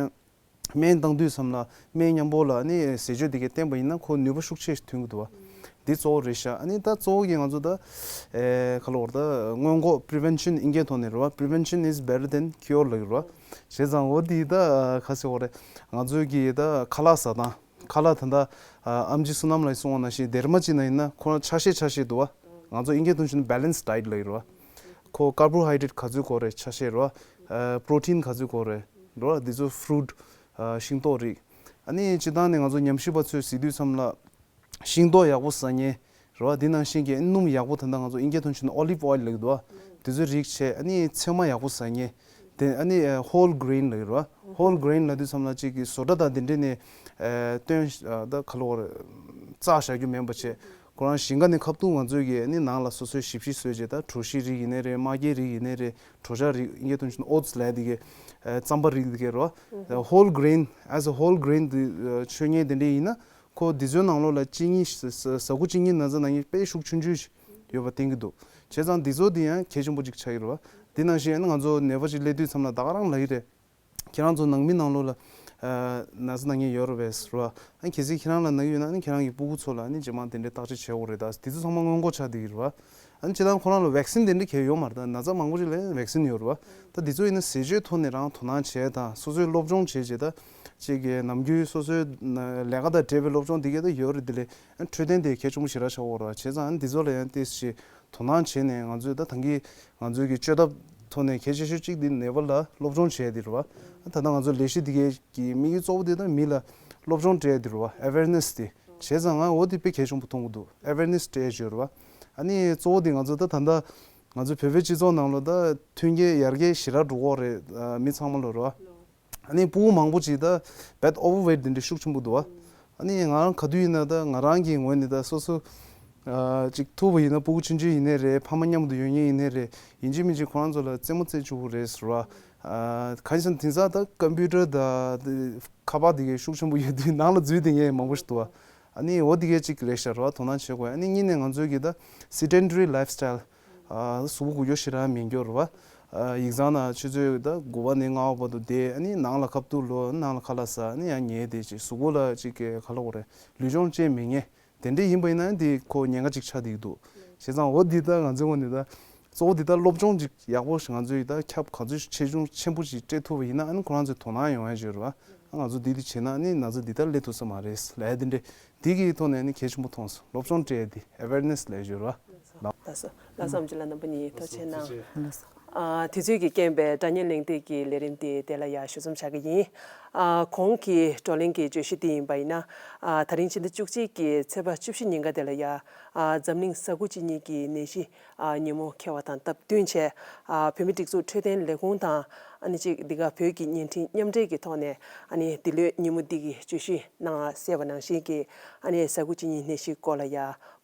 སྨན་བཏང་དུས་ཙམ་ལ་སྨན་མཉམ་པོ་ལ་ཨ་ནི་ཟས་སྤྱོད་འདི་གས་བསྟེན་པ་ཡིན་ན་ཁོ་ནུས་པ་ཤུགས་ཆེ་ཐོན་གྱི་འདུག་བ། འདི་གཙོ་བོ་རེད་ཤག་ཨ་ནི་ད་གཙོ་བོ་གི་ང་ཚོ་ད་ཨེ་ག་ལབ་དགོས་རེད། ད་སྔོན་འགོག་པི་རི་ཝེན་ཤན་ཨིན་སྐད་ཐོག་ནས་རེད་བ། Prevention is better than cure ལབ་ཀྱི་རེད་བ། བྱས་ཙང་འོ་འདི་ད་ག་ཟེར་དགོས་རེད། ང་ཚོའི་གི་ད་ཁ་ལག་ཟ་སྟངས། ཁ་ལག་ད་ལྟ་ཨ་ཨམ་ཆི་བསོད་ནམས་ལགས་གསུངས་པ་ནང་བཞིན་སྡེར་མ་གཅིག་ན་ཡིན་ན་ཁོ་རང་ཆ་ཤས་ཆ་ཤས་འདུག་བ། ང་ཚོ་ཨིན་སྐད་ཐོག་ནས་ཞུས་ན་balanced diet ལབ་ཀྱི་རེད་བ། ཁོ་ཀར་བོ་ཧའི་ཌེ་རེཊ་ག་ཚོད་དགོས་རེད་ཆ་ཤས་རེད་བ། ཨ་པྲོ་ཊིན་ག་ཚོད་དགོས་རེད་རེད་བ། འདི་ཚོ་ཕུ་རུཊ་ཨ་ཤིང་ཏོག་རིགས། ཨ་ནི་སྤྱིར་བཏང་ནས་ང་ཚོ་ཉམས་ཞིབ་པ་ཚོས་གཟིགས་དུས་ཙམ་ལ་ཤིང་ཏོག་ཡག་པོ་ཟ་མཁན་རེད་བ། འདི་ནང་བཞིན་གྱི་སྣུམ་ཡག་པོ་ད་ལྟ་ང་ཚོ་ཨིན་སྐད་ཐོག་ནས་ཞུས་ན་ཨོ་ལིབ་ཨོའིལ་ལབ་ཀྱི་འདུག་བ། དེ་ཚོའི་རིགས་བྱས། ཨ་ནི་ཚོད་མ་ཡག་པོ་ཟ་མཁན། དེ་ཨ་ནི་ཨ་whole grain་ལབ་ཀྱི་རེད་བ། whole grain་ལབ་དུས་ཙམ་ལ་གཅིག་གི་བཟོ་གྲྭ་དང་དེ་འདྲས་ནས་ཨ་བཏོན་ཨ་ད་ག་ལབ་དགོས་རེད། བཙགས་བཞག་རྒྱུ་མིན་པ་བྱས། ཁོ་རང་ཞིང་ཁ་ནས་ཁ་ཐུག་ང་ཚོས་ཀྱི་ཨ་ནི་ནང་ལ་སོ་སོའི་ཞིབ་ཞིབ་བཟོས་བྱས། ད་གྲོ་ཞིབ་རིགས་ཡིན་ནའི་རེད། མ་སྐྱེས་རིགས་ཡིན་ནའི་རེད། གྲོ་ཆ་རིགས། ཡིན་གྱི་དོན་ཆུ་ནི་ཨོ་ཙི་ལབ་དེ་གའི་ཨ་རྩམ་པ་རིགས་དེ་གའི་རེད་བ། whole grain, as a whole grain་དེ་ཨ་མཆོད་མཁན་དེ་འདྲས་ཡིན་ན། ཁོ་འདི་ཚོའི་ནང་ལོགས་ལ་གཅིན་སྙི་ཟ་ཟ་ཁུ་གཅིན་སྙི་ན་ཚ་ན་ནི་དཔེ་ཤུགས་ཆུང་ཆུང་ཞིག་ཡོད་པ་བསྟན་གྱི་འདུག་བྱས་ཙང་འདི་ཚོ་འདི་ཡང་གལ་ཆེན་པོ་ཅིག་ཆགས་ཀྱི་རེད་བ། འདི་ནང་བཞིན་ང་ཚོ་ནད་པ་ཅིག་སླེབས་དུས་ཙམ་ལ་ད་ག་རང་ལབ་ཀྱི་རེད། ཁྱེད་རང་ཚོ་ནང་མི་ནང་ལོགས་ལ་ཨ་ན་ཚ་ན་མཁན་ཡོད་རེད་པས་ཟེར་བ། ཨ་གལ་སྲིད་ཁྱེད་རང་ལ་ན་གི་ཡོད་ན་ནི་ཁྱེད་རང་གི་སྤུ་གུ་ཚོ་ལ་ནི་རྗེས་མ་དེ་འདྲའི་བརྟག་དཔྱད་བྱེད་དགོས་རེད། ད་འདི་ཚོ་ཚང་མ་སྔོན་འགོག་ཆགས་བསྡད་ཀྱི་རེད་བ། ཨ་ནི་སྤྱིར་བཏང་ཁོ་རང་ལ་བེག་སིན་དེ་འདྲ་གང་ཡང་ཡོད་མ་རེད། ད་ན་ཚ་མང་པོ་ཅིག་ལ་བེག་སིན་ཡོད་རེད་བ། ད་འདི་ཚོ་ཡིན་ན་ཟས་སྤྱོད་ཐོག་ནས་རང་དོ་སྣང་བྱས་དང་། སོ་སོའི་སློབ་སྦྱོང་བྱས་བྱས། ད་ཅིག་གི་ནམ་རྒྱུན་སོ་སོའི་ལས་ཀ་དང་འབྲེལ་བའི་སློབ་སྦྱོང་འདི་གས་ད་ཡོད་རེད། དེ་ལས་འཕྲོད་བསྟེན་དེ་གལ་ཆེན་པོ་ཞེ་དྲག་ཆགས་ཡོད་རེད་བ། བྱས་ཙང་ཨ་ནི་འདི་ཚོ་ལ་ཡང་ཏོག་ཙམ་དོ་སྣང་བྱས་ནས། ང་ཚོས་ད་ད་གིན་ང་ཚོའི་གི་བཅོས་ཐབས་ཐོག་ནས་གལ་ཆེ་ཤོས་གཅིག་འདི་ནད་པ་ལ་སློབ་སྦྱོང་བྱས་དེ་རེད་བ། ད་ལྟ་ང་ཚོ་ལས་གཞི་འདི་གའི་གི་དམིགས་ཡུལ་གཙོ་བོ་དེ་ད་མི་ལ་སློབ་སྦྱོང་སྤྲད་དེ་རེད་བ། ཨ་ཝེར་ནེ་སི་དེ། བྱས་ཙང་ང་འོ་དེ་དཔེ་གལ་ཆེན་པོ་མཐོང་གི་འདུག་ཨ་ཝེར་ནེ་སི་སྤྲད་ཡོད་རེད་བ། ཨ་ནི་གཙོ་བོ་དེ་ང་ཚོ་ད་ད་ལྟ་ང་ཚོ་བོད་པའི་སྤྱི་ཚོགས་ནང་ལོགས་ད་མཐུན་རྐྱེན་ཡར་རྒྱས་ཞེ་དྲག་འགྲོ་གི་ཡོད་རེད། ཨ་མི་ཚང་མ་ལོ་རེད་བ། ཨ་ནི་སྤུ་གུ་མང་པོ་ཅིག་ད་བད་ཨོ་ཝར་ཝེ་ཊི་དེ་འདྲ་ཤུགས་ཆེན་པོ་འདུག་བ། ཨ་ནི་ང་རང་ག་དུས་ཡིན་ན་ད་ང་རང་གི་ངོས་ནས་ད་སོ་སོ་ཨ་ཅིག་ཐུག་པ་ཡིན་ན། སྤུ་གུ་ཆུང་ཆུང་ཡིན་ནའི་རེད། ཕ་མ་མཉམ་དུ་ཡོད་མཁན་ཡིན་ནའི་རེད། ཡིན་གཅིག་མིན་གཅིག་ཁོ་རང་ཚོ་ལ་རྩེད་མོ་རྩེ་བཅུག་གི་རེད་ཟེར་བ། ཨ་གང་ཡིན་ཟེར་ན་དེང་སང་ད་ཀམ་པུ་ཊར་དང་ཁ་པར་དེ་གའི་ཤུགས་ཆེན་པོ་ཡོད་དུས་ནང་ལ་འཛུལ་བསྡད་མཁན་མང་པོ་ཞིག་འདུག་བ། ཨ་ནི་འོ་དེ་གའི་གཅིག་རེད་ཤག་རེད་བ། དོ་སྣང་བྱེད་དགོས། ཨ་ནི་གཉིས་ནས་ང་ཚོའི་གི་ད་སེ་ཌེན་ཊ་རི་ལའིཕ་སི་ཊའིལ། ཨ་གཟུགས་པོ་འགུལ་སྐྱོད་ཞེ་དྲག་མེད་མཁན་རེད་བ། ཨ་ཡིག་ཚང་ནང་ཆུ་ཚོད་ད་དགུ་པ་ནས་ལྔ་པ་བར་དུ་བསྡད། ཨ་ནི་ནང་ལ་ཁ་ཐུག་ལོག་ནང་ལ་ཁ་ལག་ཟ། ཨ་ནི་ཡང་ཉལ་བསྡད་བྱས། གཟུགས་པོ་ལ་ཅིག་ག་ལབ་དགོས་རེད། ལུས་སྦྱོང་བྱེད་མེད་མཁན་དེ་འདྲ་ཡིན་པ་ཡིན་ན་འདི་ཁོ་ཉེན་ཁ་ཅིག་ཆགས་བསྡད་ཀྱི་འདུག་བྱས་ཙང་འོ་འདི་ད་ང་ཚོའི་ངོས་ནས་ད་གཙོ་བོ་འདི་ད་སློབ་སྦྱོང་ཅིག་ཡག་པོ་ཞིག་ང་ཚོས་ད་ཁྱབ་ག་ཚོད་ཆེ་ཆུང་ཆེན་པོ་ཞིག་སྤྲད་ཐུབ་པ་ཡིན་ན། ཨ་ནི་ཁོ་རང་ཚོའི་དོ་སྣང་ཡོང་ཡ་ཅིག་ཡོད་རེད་བ། ཨ་ང་ཚོ་འདི་འདི་བྱས་ན་ཨ་ནི་ན་ཚ་འདི་ལྟར་སླེབས་ཐུབ་ས་མ་རེད་ལབ་ཡ་དེ་འདྲ། འདི་གི་ཐོག་ནས་ནི་གལ་ཆེན་པོ་མཐོང་སོང་། སློབ་སྦྱོང་སྤྲད་དེ་ཨ་ཝེར་ནེ་སི་ལབ་ཡོད་རེད་བ། ལགས་སོ། ལགས་སོ། ཨམ་ཅི་ལགས་རྣམ་པ་གཉིས་ཐུགས་རྗེ་གནང་། ལགས་སོ། ཨ་དུས་ཚོད་ཀྱི་རྐྱེན་པས་སྒྲ་སྙན་གླེང་སྟེགས་ཀྱི་ལས་རིམ་དེ་དེ་ལ་ཡང་ཞུ་མཚམས་བཞག་གི་ཡིན། ཨ་གོང་གི་བགྲོ་གླེང་གི་བརྗོད་གཞི་དེ་ཡིན་པ་ཡིན་ན། ཨ་ད་རིང་ཕྱི་ཟླ་བཅུ་གཅིག་གི་ཚེས་པ་བཅུ་བཞི་ཉིན་ཀ་དེ་ལ་ཡང་ཨ་འཛམ་གླིང་ཟ་ཁུ་གཅིན་སྙི་གི་ནད་གཞི་ཨ་ཉིན་མོ་འཁེལ་བ་དང་སྟབས་བསྟུན་བྱས། ཨ་བོད་མིའི་སྒྲིག་འཛུགས་འཕྲོད་བསྟེན་ལས་ཁུངས་དང་། ཨ་ནི་གཅིག་འདི་ག་བོད་ཀྱི་བརྙན་འཕྲིན་མཉམ་འབྲེལ་གྱི་ཐོག་ནས། ཨ་ནི་འདི་ལོའི་ཉིན་མོ་འདི་གི་བརྗོད་གཞི་ནང་གསལ་བ་ནང་བཞིན་གྱི། ཨ་ནི་ཟ་ཁུ་གཅིན་སྙི་ནད་གཞིའི་སྐོར་ལ་ཡ་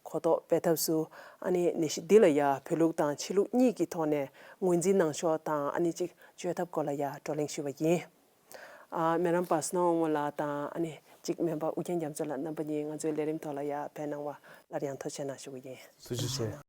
གོ་རྟོགས་སྤེལ་ཐབས་སུ། ཨ་ནི་ནད་གཞི་འདི་ལ་ཡ་བོད་ལུགས་དང་ཕྱི་ལུགས་གཉིས་ཀྱི་ཐོག་ནས་ངོས་འཛིན་གནང་ཕྱོགས་དང་། ཨ་ནི་གཅིག་བཅོས་ཐབས་སྐོར་ལ་ཡ་བགྲོ་གླེང་ཞུས་པ་ཡིན། ཨ་སྨན་རམས་པ་སྣང་བ་སྔོ་ལགས་དང་། ཨ་ནི་གཅིག་སྨན་པ་ཨུ་རྒྱན་རྒྱ་མཚོ་ལགས་རྣམ་པ་གཉིས་ང་ཚོའི་ལས་རིམ་ཐོག་ལ་ཡ་ཕེབས་གནང་བ་སླར་ཡང་ཐུགས་རྗེ་གནང་ཞུ་གི་ཡིན། ཐུགས་རྗེ་ཆེ།